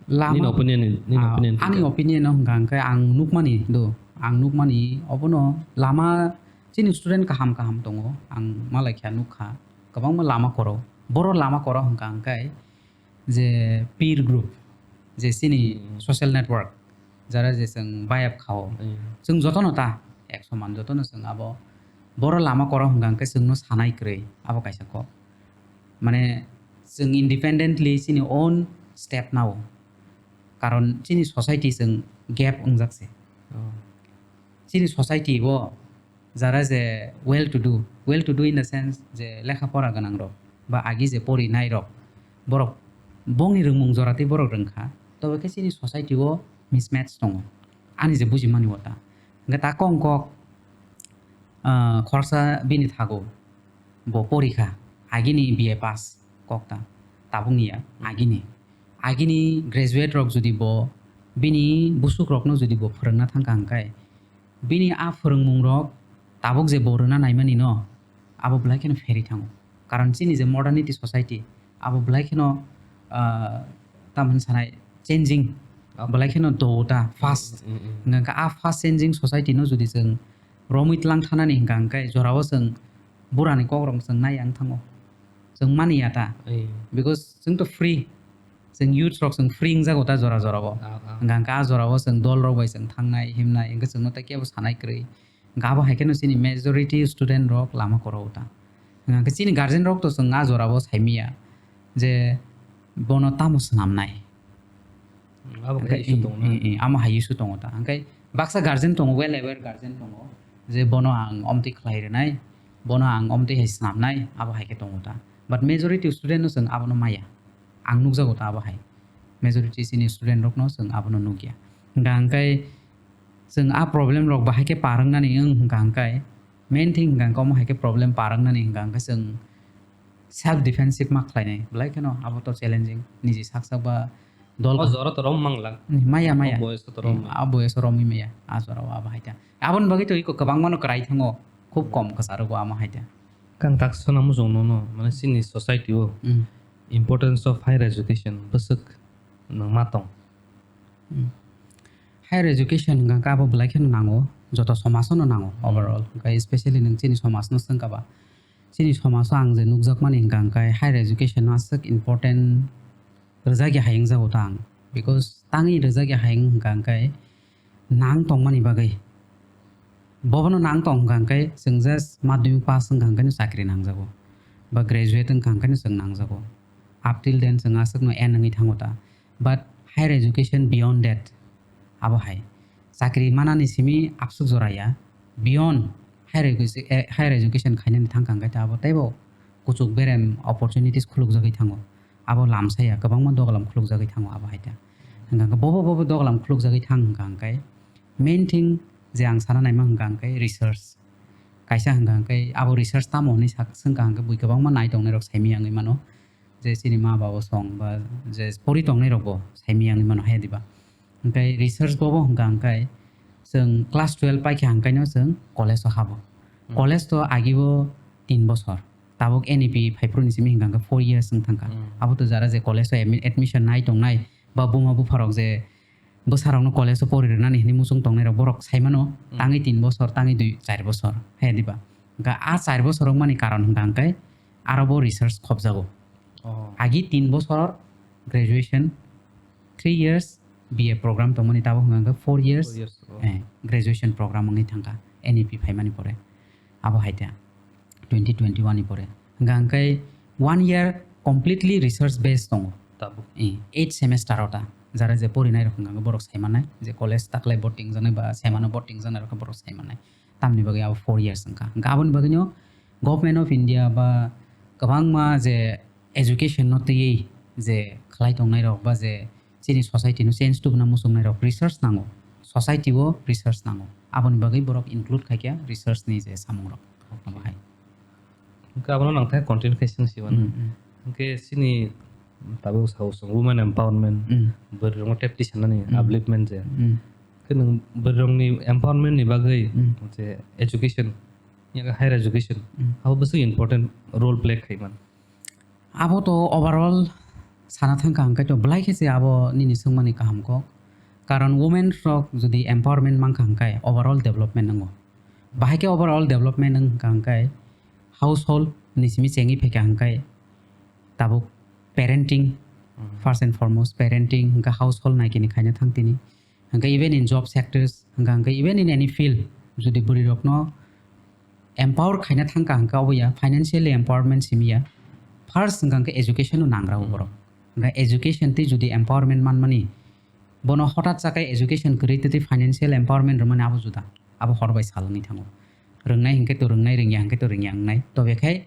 Lama Nini opinion, nini Ah, opinion ani khe? Opinion o hwnka hwnkhe ang nukmani do, ang nukmani obono lama chini student kaham kaham tongo, ang malai kha nukha kwbangma lama koro. Boro lama koro hwnka hwnkhe je peer group, je chini Hmm. social network, jara je chwng bayap khao. Hmm. Chwng jotono ta ek soman, jotono chwng abo boro lama koro hwnka hwnkhe chwngno sanai kwrwi, abo kaisa kok. Mane chwng independently chini own step nao. Karon chini society chwng gap wngjak se. Oh. Chini society o jara je well to do, well to do in the sense je lekha pora gwnang rok ba agi je porinai rok, borok bongni rwngmung jora tei borok rwngkha, tobe khe chini society o mismatch tongo, ani je bujimani o ta. Hwnkhe ta kok kok, ah, khoroksa bini thago bo porikha, agini B A pass kok ta, tabukni ya, agini, agini graduate rok jodi bo bini busuk rokno jodi bo phwrwngna thangkha hwnkhe, bini a phwrwngmung rok tabuk je bo rwna naimani no, abo belai kheno pherwi thango. Karon chini je modernity society, abo belai kheno, ah, tamoni sanai changing, Abo belai kheno do ta fast. Mm, mm, mm. Hwnkha khe a fast changing society no jodi chwng romwi tlang thanani hwnkha hwnkhe jorao chwng burani kokrok chwng nai ang thango. Chwng mani ya ta. Ei. Because chwng to free. Chwng youths rok chwng free wngjago ta jora jorao. Ah, ah. Hwnkha hwnkhe a jorao chwng dol rok bai chwng thangnai, himnai, hwnkhe chwngno tai kebo sanai kwrwi. Hwnkhe abo hai kheno chini majority student rok lama koro ta. Hwnkhe chini guardian rok to chwng a jorao saimanya je bono tamo swnamnai. Abo Hwnkhe hai issue i-, tongo na? I-, i-, amo hai issue tongo ta. Hwnkhe baksa guardian tongo, well aware guardian tongo, je bono ang omtwi khlai rwnai, bono ang omtwi hai swnamnai, abo hai khe tongo ta. But majority student no chwng abono maya. Ang nukjago ta abo hai. Majority chini student rokno chwng abono nukya. Hwnkha hwnkhe chwng a problem rok bahai khe par wngnani wng hwnkha hwnkhe main thing hwnkha hwnkhe omo hai khe problem par wngnani hwnkha hwnkhe chwng self defensive ma khlainai, belai kheno abo to challenging, niji sak sak ba dol O ka- jora to rom mangla. Ni, maya, maya. O boyes to rom Ni, maya. A boyes to romwi maya, a jora o abo hai ta. Aboni bagwi to iko kwbangma no kwrai thango, khub kom kwcharo bo amo hai ta. Kang tak sona muchung nono, mane chini society o Mm. importance of higher education bwswk nang ma tong. Mm. Higher education hwnkha khe abo belai kheno nango, joto somaj no nango overall. Hwnkhe especially nwng chini somaj no swngkha ba, chini somaj o ang je nukjakmani hwnkha hwnkhe higher education no aswk important rwjakya hai wngjago ta ang. Because tangwi rwjakya hai wng hwnkha hwnkhe nang tongmani bagwi. Bobono nang tong hwnkha hwnkhe chwng just madhyamik pass wngkha hwnkhe no chakri nangjago. Ba graduate wngkha hwnkhe no chwng nangjago. Up till then chwng aswkno end wngwi thango ta. But higher education beyond that, abo hai. Chakri manani simi abswk jora ya. Beyond higher education, eh, higher education khainani thangkha hwnkhe ta abo teibo kuchuk berem opportunities khulukjagwi thango. Abo lamsaya kwbangma doglam khulukjagwi thango abo hai ta. Hwnkha hwnkhe bobo bobo doglam khulukjagwi thang hwnkha hwnkhe main thing je ang sana naima hwnkha hwnkhe research. Kaisa hwnkha hwnkhe abo research tamo hwnwi sak-, swngkha hwnkhe bui kwbangma nai tongnairok saimanya wngwi mano. Je chini ma babo song ba je pori tongnairokbo saimanya wngwi mano haya diba. Hwnkhe research bobo hwnkha hwnkhe chwng class twelve paikha hwnkhaino chwng college o habo. College to agibo tin bosor. Tabuk N E P phaiphru ni simi hingka hingka four years wng thangkha. Hmm. Abo to jara je college o admi-, admission nai tongnai ba buma bupharok je bwsarokno college o pori rwnani hinwi muchung tongnairok borok saimano Hmm. tangwi tin bosor, tangwi dui, char bosor. Hai diba? Hingka a char bosor wngmani karon hingka hingkai aro bo research khopjago. Oh. Agi tin bosor graduation, three years B A program tongmani tabuk hingka hingka four years, Four years, oh. eh, graduation program wngwi thangkha N E P phaimani pore. Abo hai ta twenty twenty-one ni pore. Hingka hingkai one year completely research based tongo. Tabuk. Eh, eight semester o ta. Jara je porinai rok hingka hingka borok saimanai, je college taklai bo tingjaknai ba saimano bo tingjaknai rok borok saimanai. Tamni bagwi abo four years wngkha. Hingka aboni bagwino Government of India ba kwbangma je education no twiwi je khlai tongnai rok ba je chini society no change tubuna muchungnai rok research nango, society o research nango, aboni bagwi borok include khaikha research ni je samung rok. Okay. Abo hai. Hingke abono nang thai continue khai sing siwano. Mm, mm. Hingke chini tabuk sao chwng women empowerment, Mm. bwrwi rokno tep tisanani Mm. upliftment je. Mm. Hingke nwng bwrwi rokni empowerment ni bagwi Mm. je education, ya higher education, Mm. abo bwswk important role play khai man. Abo to overall sana thangkha hingkai to belai khe se abo nini swngmani kaham kok. Karon women rok jodi empowerment mankha hingkai overall development wngo. Bahai khe overall development wngkha hingkai household ni simi chengwi phaikha hingkai tabuk parenting, Mhm. first and foremost parenting hingkha household naikini khaina thang tini. Hingkha even in job sectors, hingkha hingkha even in any field, jodi bwrwi rokno empower khaina thangkha hingkha obo ya, financially empowerment simi ya, first hingkha hingkha education no nangra o Hmm. borok. Hingkha education tei jodi empowerment manmani, bono hotat chakai education kwrwi tei financial empowerment rwmani abo juda, abo hor bai sal wngwi thango. Rwngnai hingkhe to rwngnai, rwngya hingkhe to rwngya wngnai. Tobe khai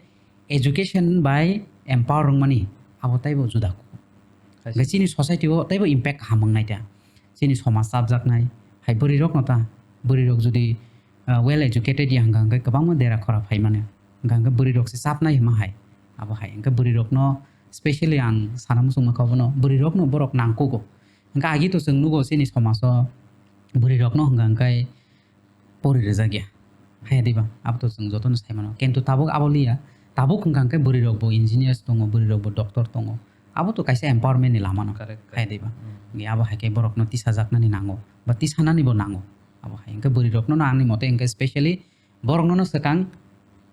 education bai empower wngmani abo taibo juda. Kaisa. Hingkhe chini society o taibo impact kaham wngnai ta. Chini somaj chapjaknai, hai bwrwi rokno ta, bwrwi rok jodi, ah, well educated ya hingkha hingkhe kwbangma dera khora phai mano. Hingkha hingkhe bwrwi rok se chapnai hima hai, abo hai. Hingkhe bwrwi rokno specially ang sana muchung mankha bono bwrwi rokno borok nangkugo. Hingkhe agi to chwng nugo chini somaj o bwrwi rokno hingkha hingkhe pori rwjak ya. Haya diba? Abo to chwng jotono sai mano. Kintu tabuk abo liya. Tabuk hwnkha hwnkhe bwrwi rok bo engineers tongo, bwrwi rok bo doctor tongo. Abo to kaisa empowerment ni lama no. Correct, correct. Haya diba? Hmm. Ngi abo hai khe borok no tisa jaknani nango. Ba tisa nani bo nango. Abo hai hwnkhe bwrwi rok no ani mote hwnkhe specially borok no no swkang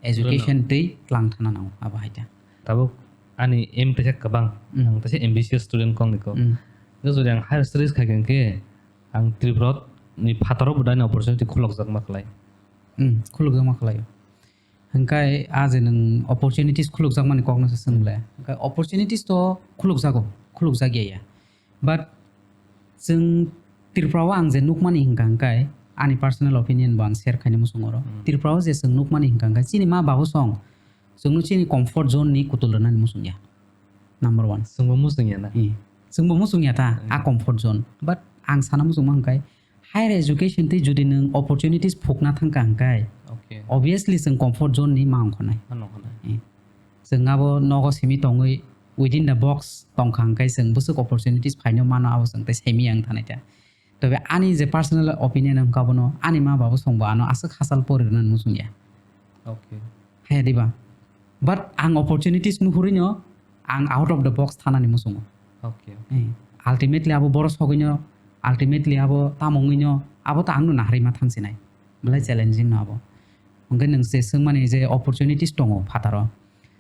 education Rwno. Twi tlang thana nango. Abo hai ta. Tabuk ani aim teisa kwbang. Hmm. Ang teisa ambitious student kong ni ko. Hmm. Jodi ang higher studies khai khe Ang Tripura ni phataro bo daini opportunity khulokjakma khlai. Hmm, khulokjakma khlai. Hingkai a je nwng opportunities khulokjakmani kokno se swng le. Hingkai opportunities to khulokjago, khulokjak ya ya. But chwng Tripura o ang je nukmani hingka hingkai ani personal opinion bo ang share khaina muchungo oro. Hmm. Tripura o je chwng nukmani hingka hingkai chini ma babu song chwngno chini comfort zone ni kutul rwnani muchung ya. Number one. Chwngbo muchung ya na? Eh. Chwngbo muchung ya ta, a Hmm. comfort zone. But ang sana muchungma hingkai, higher education tei jodi nwng opportunities phukna thangka hingkai, Okay. obviously chwng comfort zone ni ma ongkhonai. Ma ongkhonai. Eh. Chwng abo nogo simi tongwi within the box tongkha hingkai chwng bwswk opportunities phaino mano abo chwng tei semi ang thanai ta. Tobe ani je personal opinion wngkha bono, ani ma babu songbo ano aswk hachal pori rwnani muchung ya. Okay. Haya diba? But ang opportunities nuhurino ang out of the box thanani muchungo. Okay, okay. Eh, ultimately abo boro sogwino, ultimately abo tamo wngwino, abo to angno naharima thangsinai. Belai challenging no abo. Hwnkhe nwng se swngmani je opportunities tongo phataro.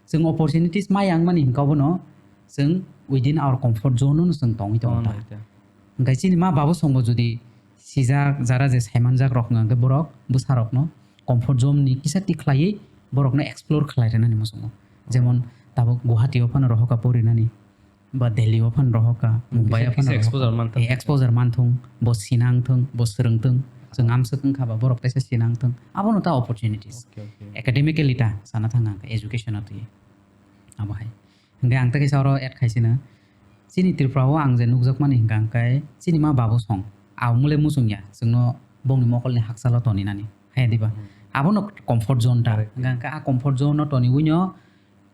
Chwng opportunities ma yang mani hwnkha bono chwng within our comfort zone no chwng tongwi tongo Oh, ta. Naikha. Hwnkhe chini ma babu songbo jodi sijak jara je saimanjak rok hwnkha hwnkhe borok bwsa rokno comfort zone ni kisa tik khlaiwi borokno explore khlai rwnani muchungo. Jemon tabuk Guwahati o phano rohoka porinani. Ba Delhi o phano rohoka, Mumbai o Kisa, phano kisa rohoka. Exposure manthung. Eh, exposure manthung, bo sinang thung, bo swrwng thung. Chwng amswk wngkha ba borok teisa sinang thung. Abono ta opportunities. Okay, okay. Academically ta sana thang ang education o twi. Abo hai. Hingke ang ta kaisa oro add khaisina. Chini Tripura o ang je nukjakmani hingka hingkai chini ma babu song. Abo mole muchung ya. Chwngno bongni mokolni hakchalo toni nani. Hai diba? Hmm. Abono comfort zone ta. Correct. Hingka hingka a comfort zone no toni wino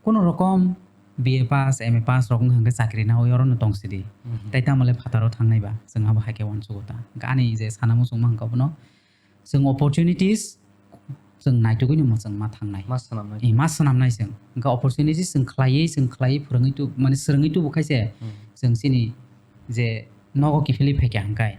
Kono rokom B A pass, M A pass rok wngkha hwnkhe chakri naui orono tong sidi. Mhm. Tei tamole phataro thangnai ba, chwng abo hai khe uansugo ta. Hwnkhe ani je sana muchungma hwnkha bono, chwng opportunities chwng naitugwino mo chwng ma thangnai. Ma swnamnai. Eh, ma swnamnai chwng. Hwnkhe opportunities chwng khlaiwi, chwng khlaiwi phwrwngwi tu-, mane swrwngwi tubu khaise Hmm. chwng chini je nogo kiphilwi phaikha hwnkhe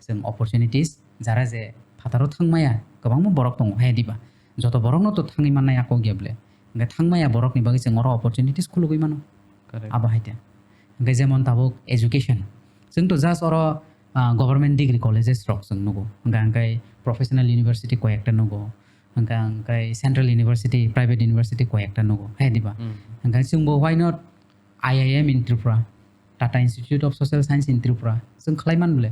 chwng opportunities jara je phataro thangmaya kwbangma borok tongo hai diba. Joto borokno to thangwi mannai a kok ya bwle. Hwnkhe thangmaya borokni bagwi chwng oro opportunities khulugwi mano. Correct. Abo hai te. Hwnkhe jemon tabuk education. Chwng to just oro, ah, government degree colleges rok chwng nugo. Hwnkhe, hwnkhe professional university koi ekta nugo. Hwnkhe, hwnkhe central university, private university koi ekta nugo. Hai diba? Hmm. Hwnkhe chwngbo why not I I M in Tripura, Tata Institute of Social Science in Tripura, chwng khlai man bwle.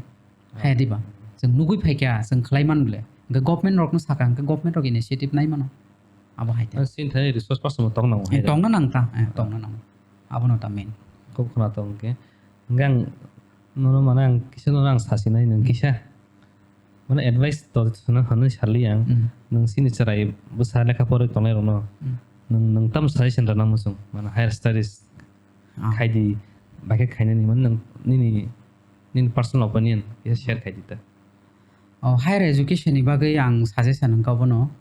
Hai diba? Chwng nugwi phaikha, chwng khlai man bwle. Hwnkhe government rokno sakha, hwnkhe government rok initiative nai mano. Abo hai te. Ah, sini thani resource person tong nango, eh, hai da. Tongna nang ta, eh, tongna nango. Abono ta main. Khub khna tong khe. Hwnkhe ang nono mane ang kisa nono ang sasinai nwng kisa. Mane advice to sana hwnwi sali ang. Mm. Nwng sini chwrai bwsa lekha porwi tongnai rokno. Mm. Nwng, nwng tam suggestion rwna muchung. Mane higher studies Ah. khaidi, bakhe khainani mane nwng nini, nini personal opinion kisa share khaidi ta. Oh, higher education ni bagwi ang suggestion wngkha bono.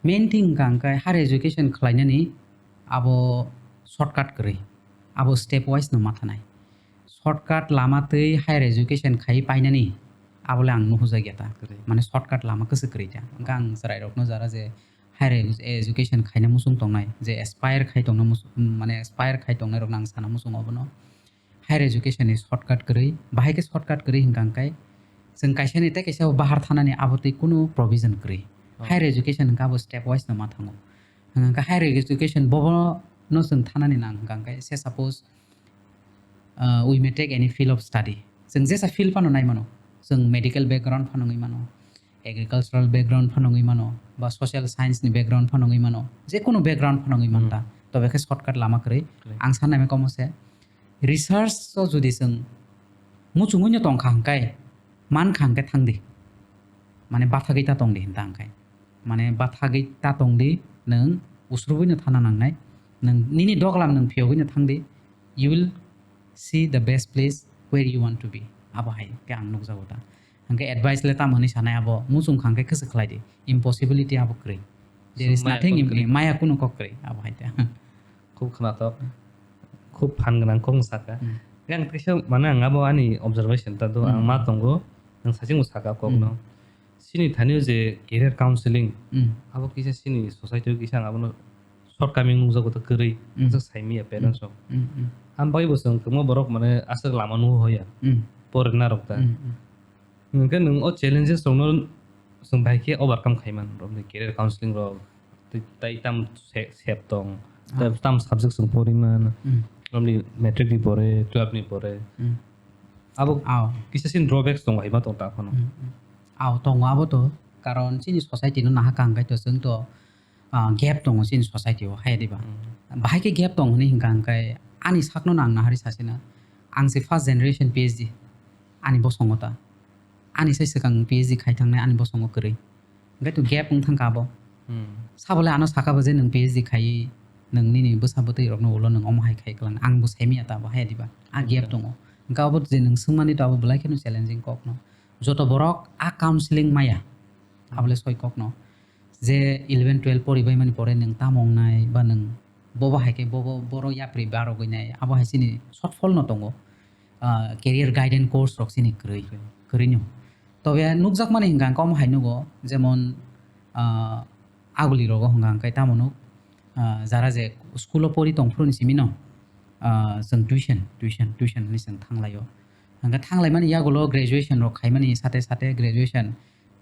Main thing wngkha hwnkhe higher education khlainani abo shortcut kwrwi. Abo step wise no ma thanai. Shortcut lama twi higher education khai painani abole ang nuhujak ya ta. Kwrwi. Mane shortcut lama kwswk kwrwi ta. Hwnkhe ang chwrairokno jara je higher edu-, education khaina muchung tongnai, je aspire khai tongna muchung, mane aspire khai tongnairokno ang sana muchungo abono. Higher education ni shortcut kwrwi, bahai khe shortcut kwrwi hwnkha hwnkhe chwng kaisani tei kaisa bahar thanani abo twi kunu provision kwrwi. Oh. Higher education hwnkhe abo step wise no ma thango. Hwnkha higher education bobo no chwng thanani nang hwnkha hwnkhe, say suppose, uh, we may take any field of study. Chwng jesa field phano nai mano. Chwng medical background phano wngwi mano, agricultural background phano wngwi mano, ba social science ni background phano wngwi mano, je kunu background phano wngwi Hmm. manta. Tobe khe shortcut lama kwrwi. Kwrwi. Ang sanai mano komo se, research o jodi chwng muchungwi no tongkha hwnkhe, mankha hwnkhe thangdi. Mane bathagwi ta tongdi hinta hwnkhe. Mane bathagwi ta tongdi, nwng usrubwi no thana nangnai. Nwng nini doglam nwng phiyogwi no thangdi. You will see the best place where you want to be. Abo hai khe ang nukjago ta. Hwnkhe advice le tamo hwnwi sanai abo, muchung kha hwnkhe kwswk khlai di. Impossibility abo kwrwi. There is Chwng maya nothing kok im-, kwrwi. Maya kunu kok kwrwi abo hai ta. Khub khnatok. Khub phan gwnang kok saka. Hmm. Yang teisa mane ang abo ani observation ta do ang Hmm. ma tongo. Ang saching bo saka kok Hmm. no. Sini thani o je career counseling, Hmm. abo kisa sini society o kisa ang abono shortcoming nukjago ta kwrwi. Hmm. Aswk saimiya parents rok. Hmm, hmm. Ang bagwi bo chwng kwbangma borok mane aswk lama nuhoi ya. Hmm. Porina rok ta. Hmm, hmm. Hwnkhe nwng o challenges rokno chwng bahai khe overcome khai man, romni career counseling rok, tei, tei tam se-, sep tong, Ah. tei tam subject chwng pori man, Hmm. romni matric ni pore, twelve ni pore. Hmm. Abo Aw. kisa sin drawbacks tongo, hai ma tong ta phano. Hmm, hmm. Aw, tongo abo to, karon chini society no naha kang khai to chwng to, ah, gap tongo chini society o, hai diba? Hmm. Bahai khe gap tongo hwnwi hwnkha hwnkhe ani sakno nang nahari sasina. Ang se first generation P H D ani bosongo ta. Ani sai swkang P H D khai thangnai ani bosongo kwrwi. Hwnkhe to gap wng thangkha abo. Hmm. Sabole ano sakha bo je nwng P H D khaiwi nwng nini bwsa bwtwi rokno ulo nwng omo hai khai kwlangna. Ang bo saimanya ta abo hai diba. A gap Acha. tongo. Hwnkhe abo je nwng swngmani to abo belai kheno challenging kokno. Joto borok a counseling maya. Abole soi kokno. Je eleven twelve poribaimani pore nwng tamo wngnai ba nwng bobo hai khe bobo borok yapri barogwi nai, abo hai chini shortfall no tongo. Ah, career guidance course rok chini kwrwi, kwrwi no. Tobe nukjakmani hwnkha hwnkhe omo hai nugo, jemon, ah, aguli rogo hwnkha hwnkhe tamo nuk, ah, jara je school o pori tongphuru ni simi no, ah, chwng tuition, tuition, tuition hinwi chwng thanglaio. Hwnkhe thanglaimani yagulo graduation rok khaimani sate sate graduation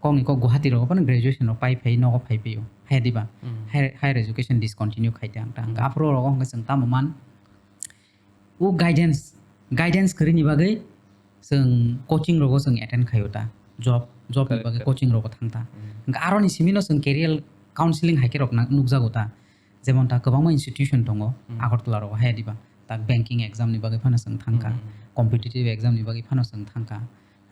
Kokni kok Guwahati rogo phano graduation rok pai phai nogo phai phai o. Haya diba? Mm. Higher, higher education discontinue khai ta ang ta. Hwnkhe Mm. aphuru rogo hwnkhe chwng tamo man. O guidance, guidance kwrwini bagwi chwng coaching rogo chwng attend khai o ta. Job, job ni Correct, bagwi correct. coaching rogo thang ta. Mm. Hwnkhe aroni simi no chwng career counseling hai khe rok na-, nukjago ta. Jemon ta kwbangma institution tongo, Mm. Agartala rogo haya diba. Ta banking exam ni bagwi phano chwng thang kha. Mm. Competitive exam ni bagwi phano chwng thang kha.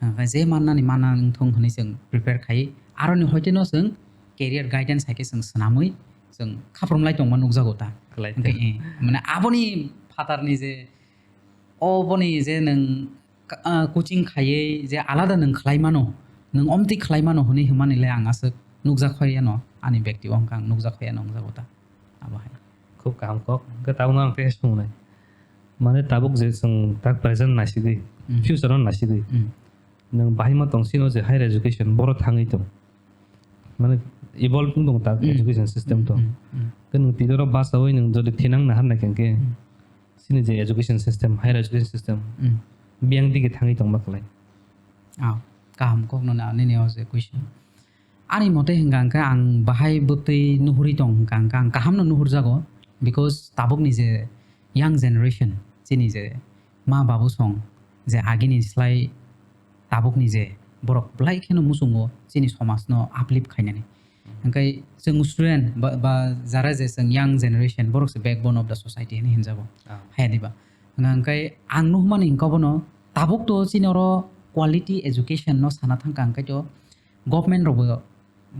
Hwnkhe je mannani manna wngthong hwnwi chwng prepare khai, aroni hoite no chwng career guidance hai khe chwng swnamwi chwng khaprum lai tongma nukjago ta. Khlai Hwnkhe, ta. eh, mane aboni phatarni je, oboni je nwng ka-, ah, coaching khaiwi je alada nwng khlai mano, nwng omtwi khlai mano hwnwi hwnmani le ang aswk nukjak khoi yano. ani bekti o hwnkha ang nukjak phaiya nongjago ta. Abo hai. Khub kaham kok. Hwnkhe tabukno ang tei swngmani. Mane tabuk je chwng tak present naisigwi, Hmm. future no naisigwi. Hmm. Nwng bahai ma tong sino je higher education boro thangwi tong. Mane evolve wng tong tak Hmm. education system to. Hmm. Hmm. Khe nwng tini oro basawi nwng jodi thinang nahar nai khe Hmm. sini je education system, higher education system Hmm. biyang dige thangwi tongma khlai. Ah, kaham kok no na nini o je question. Ani mote hwnkha hwnkhe ang bahai bwtwi nuhuri tong hwnkha hwnkhe ang kaham no nuhurjago, because tabukni je young generation, chini je ma babu song je agini slai tabukni je borok belai kheno muchungo chini somajno uplift khainani. Hwnkhe chwng student ba, ba jara je chwng young generation, borok se backbone of the society hinwi hinjago. Ah. Haya diba? Hwnkhe ang nuhmani hwnkha bono tabuk to chini oro quality education no sana thangkha hwnkhe to government rokbo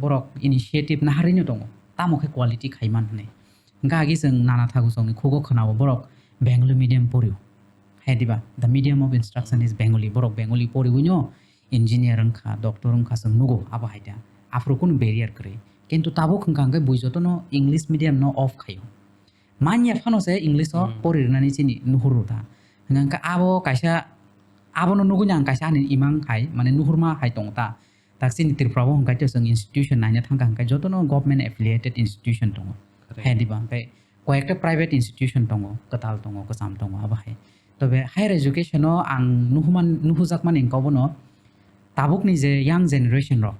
borok initiative naharwino tongo, tamo khe quality khaiman hwnwi. Hwnkhe agi chwng nana thagu chwngni khugo khwnao borok Bengali medium porio. Hai diba? The medium of instruction is Bengali. Borok Bengali poriwino engineer wngkha, doctor wngkha chwng nugo abo hai da. Aphuru kunu barrier kwrwi. Kintu tabuk hwnkha hwnkhe bui jotono English medium no off khaio. Manya phano se English o Hmm. pori rwnani chini nuhur rw ta. Hwnkha hwnkhe abo kaisa, abono nugui ang kaisa ani imang hai, mane nuhurma hai tongo ta. Tak chini Tripura o hwnkha khe chwng institution naina thangkha hwnkhe jotono government affiliated institution tongo. Correct. Hai diba hwnkhe koyekta private institution tongo, kwtal tongo, kwcham tongo, abo hai. Tobe higher education o ang nuhuman-, nuhujakmani hwnkha bono tabukni je young generation rok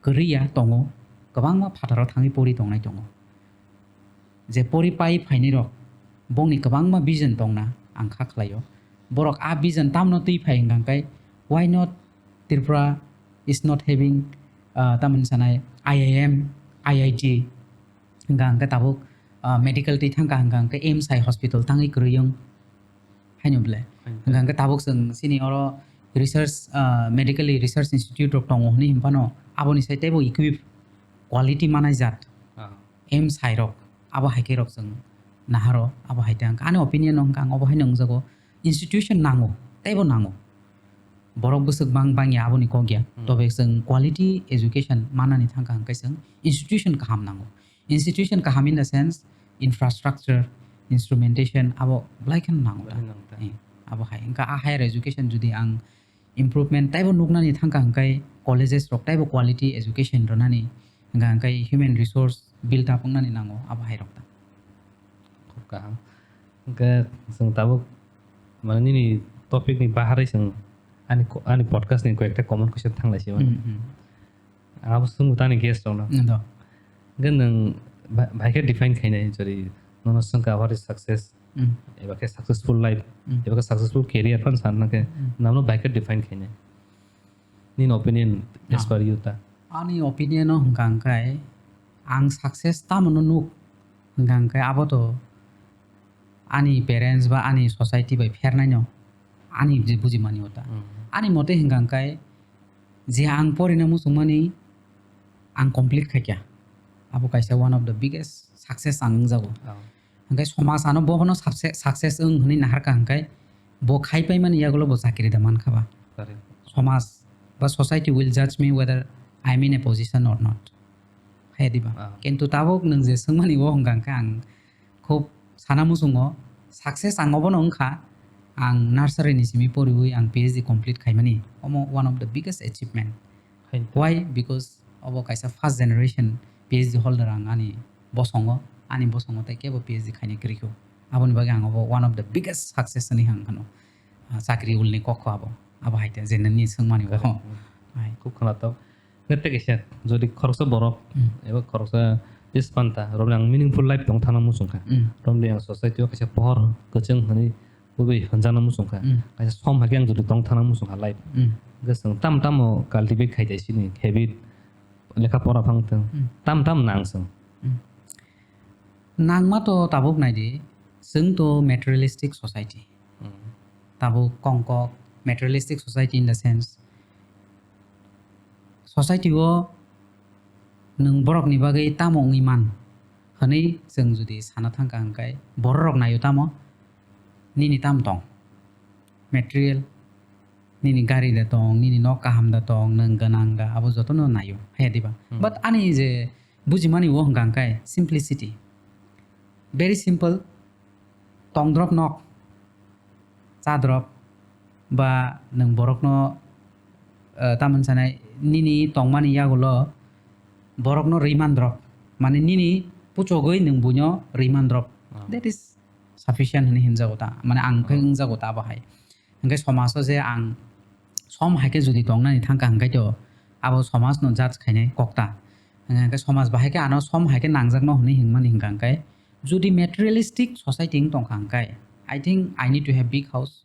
kwrwi ya tongo, kwbangma phataro thangwi pori tongnai tongo. Je pori pai phainai rok, bongni kwbangma vision tongna ang kha khlaio. Borok a vision tamno twi phai hwnkha hwnkhe, why not Tripura is not having, ah, tamoni sanai I I M, I I T, hwnkha hwnkhe tabuk, ah, medical twi thangkha hwnkha hwnkhe AIIMS hai hospital tangwi kwrwi wng. Haino belai. Haino. Hwnkha hwnkhe tabuk chwng chini oro research, ah, medically research institute rok tongo hwnwi hwnphano aboni sai teibo equip quality manai jat. Ah. AIIMS hai rok, abo hai khe rok chwng naharo, abo hai tang. Ani opinion no hwnkha ang obo haino wngjago, institution nango, teibo nango. Borok bwswk bang bangya aboni kok ya. Hmm. Tobe chwng quality education manani thangkha hwnkhe chwng institution kaham nango. Institution kaham in the sense infrastructure, instrumentation abo belai kheno nango ta. Belai nango ta. Eh, abo hai. Hwnkha a higher education jodi ang improvement taibo nuknani thangkha hwnkhe colleges rok taibo quality education rwnani hwnkha hwnkhe human resource build up wngnani nango abo hai rok ta. Khub kaham. Hwnkhe chwng tabuk mane nini topic ni baharwi chwng ani ko-, ani podcast ni koyekta common question thanglai se mano. Hmm, hmm. Ang abo swngbo tani guest rokno. Ndo. Hwnkhe nwng ba-, bai khe define khainai jori nono swngkha what is success? Mm. Eba khe successful life, Mm. eba khe successful career phan san nang khe Mm. namno bai khe define khainai. Nini opinion as Ah. per you ta? Ani opinion o hwnkha hwnkhe ang success tamo no nuk hwnkha hwnkhe abo to ani parents ba ani society bai phernaino ani je bujimani o ta. Mm. Ani mote hwnkha hwnkhe je ang porina muchungmani ang complete khaikha. Abo kaisa one of the biggest success ang wngjago. Oh. Hwnkhe somaj ano bobono success, success wng hwnwi naharkha hwnkhe bo khaipaimani yagulo bo chakri da mankha ba. Correct. Somaj ba society will judge me whether I am in a position or not. Haya diba? Ah. Kintu tabuk nwng je swngmani o hwnkha hwnkhe ang khub sana muchungo success ang obono wngkha, ang nursery ni simi poriwi ang P H D complete khaimani, omo one of the biggest achievement. Hain. Why? Because obo kaisa first generation P H D holder ang ani bosongo, ani bosongo tei kebo P H D khainai kwrwikho. Aboni bagwi ang obo one of the biggest success hwnwi ang phano, ah, chakri ulni kokho abo, abo hai te je nini swngmani bo. Correct. Hai. Khub khwnathok. Hwnkhe tei kaisa, jodi khoroksa borok Mm. eba khoroksa je span ta, romni ang meaningful life tong thangna muchung kha. Mm. Romni ang society o kaisa pohor kwchwng hwnwi kubui hwnjakna muchung kha. Mm. Kaisa som hai khe ang jodi tong thangna muchung kha life. Mm. Hwnkhe chwng tam tamo cultivate khai tai sini habit, lekha pora phang thwng, Mm. tam tam nang chwng. Mm. Nangma to tabuk nai di, chwng to materialistic society. Mm. Tabuk kongkok, materialistic society in the sense, society o nwng borokni bagwi tamo wngwi man hwnwi chwng jodi sana thangkha hwnkhe bororok naio tamo nini tam tong material, nini gari da tong, nini nok kaham da tong, nwng gwnang da, abo jotono naio, haya diba? Hmm. But ani je Bujimani o hwnkha hwnkhe simplicity. Very simple. Tongdrop nok, chadrop, ba nwng borokno, eh, tamoni sanai nini tongmani yagulo borokno rwi mandrop. Mane nini puchogwi nwng buino rwi mandrop. Ah. That is sufficient hwnwi hinjago ta. Mane ang khe wngjago ta abo hai. Hwnkhe somaso je ang som hai khe jodi tongnani thangkha hwnkhe to abo somajno judge khainai kok ta. Hwnkhe somas bahai khe ano som hai khe nangjakno hwnwi hinmani hwnkha hwnkhe jodi materialistic society wng tongkha hwnkhe, I think I need to have big house,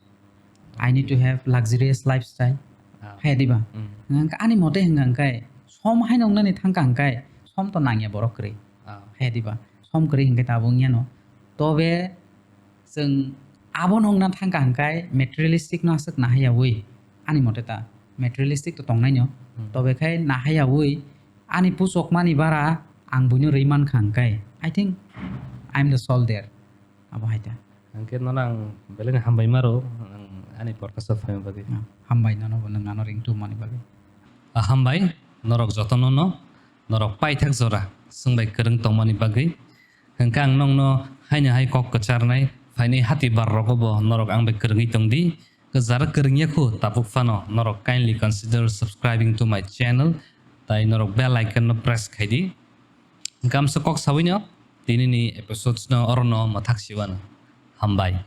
I need to have luxurious lifestyle. Ah. Hai diba? Mm. Hwnkhe ani mote hwnkha hwnkhe som hai nongnani thangkha hwnkhe som to nangya borok kwrwi. Ah. Hai diba? Som kwrwi hwnkhe tabuk wngya no. Tobe chwng abo nongna thangkha hwnkhe materialistic no aswk nahaiyaui, ani mote ta materialistic to tongnaino. Hmm. Tobe khai nahaiyaui ani puchokmani bara ang buino rwi mankha hwnkhe, I think I am the soul there. Abo hai ta. Hwnkhe nono ang belai no hambai maro, ang ani podcast o phaima bagwi. Ah, hambai nono bo nwng ano ringtubmani bagwi. Ah, hambai norok jotono no, norok paithak jora swngbai kwrwng tongmani bagwi. Hwnkhe ang nokno haino hai kok kwcharnai phainai hati bar rogo bo norok ang bai kwrwngwi tongdi. Kwcharo kwrwngya khu tabuk phano norok kindly consider subscribing to my channel, tai norok bell icon no press khaidi. Hwnkhe amsa kok sawino tinini episodes no orono mwthak siwano. Hambai.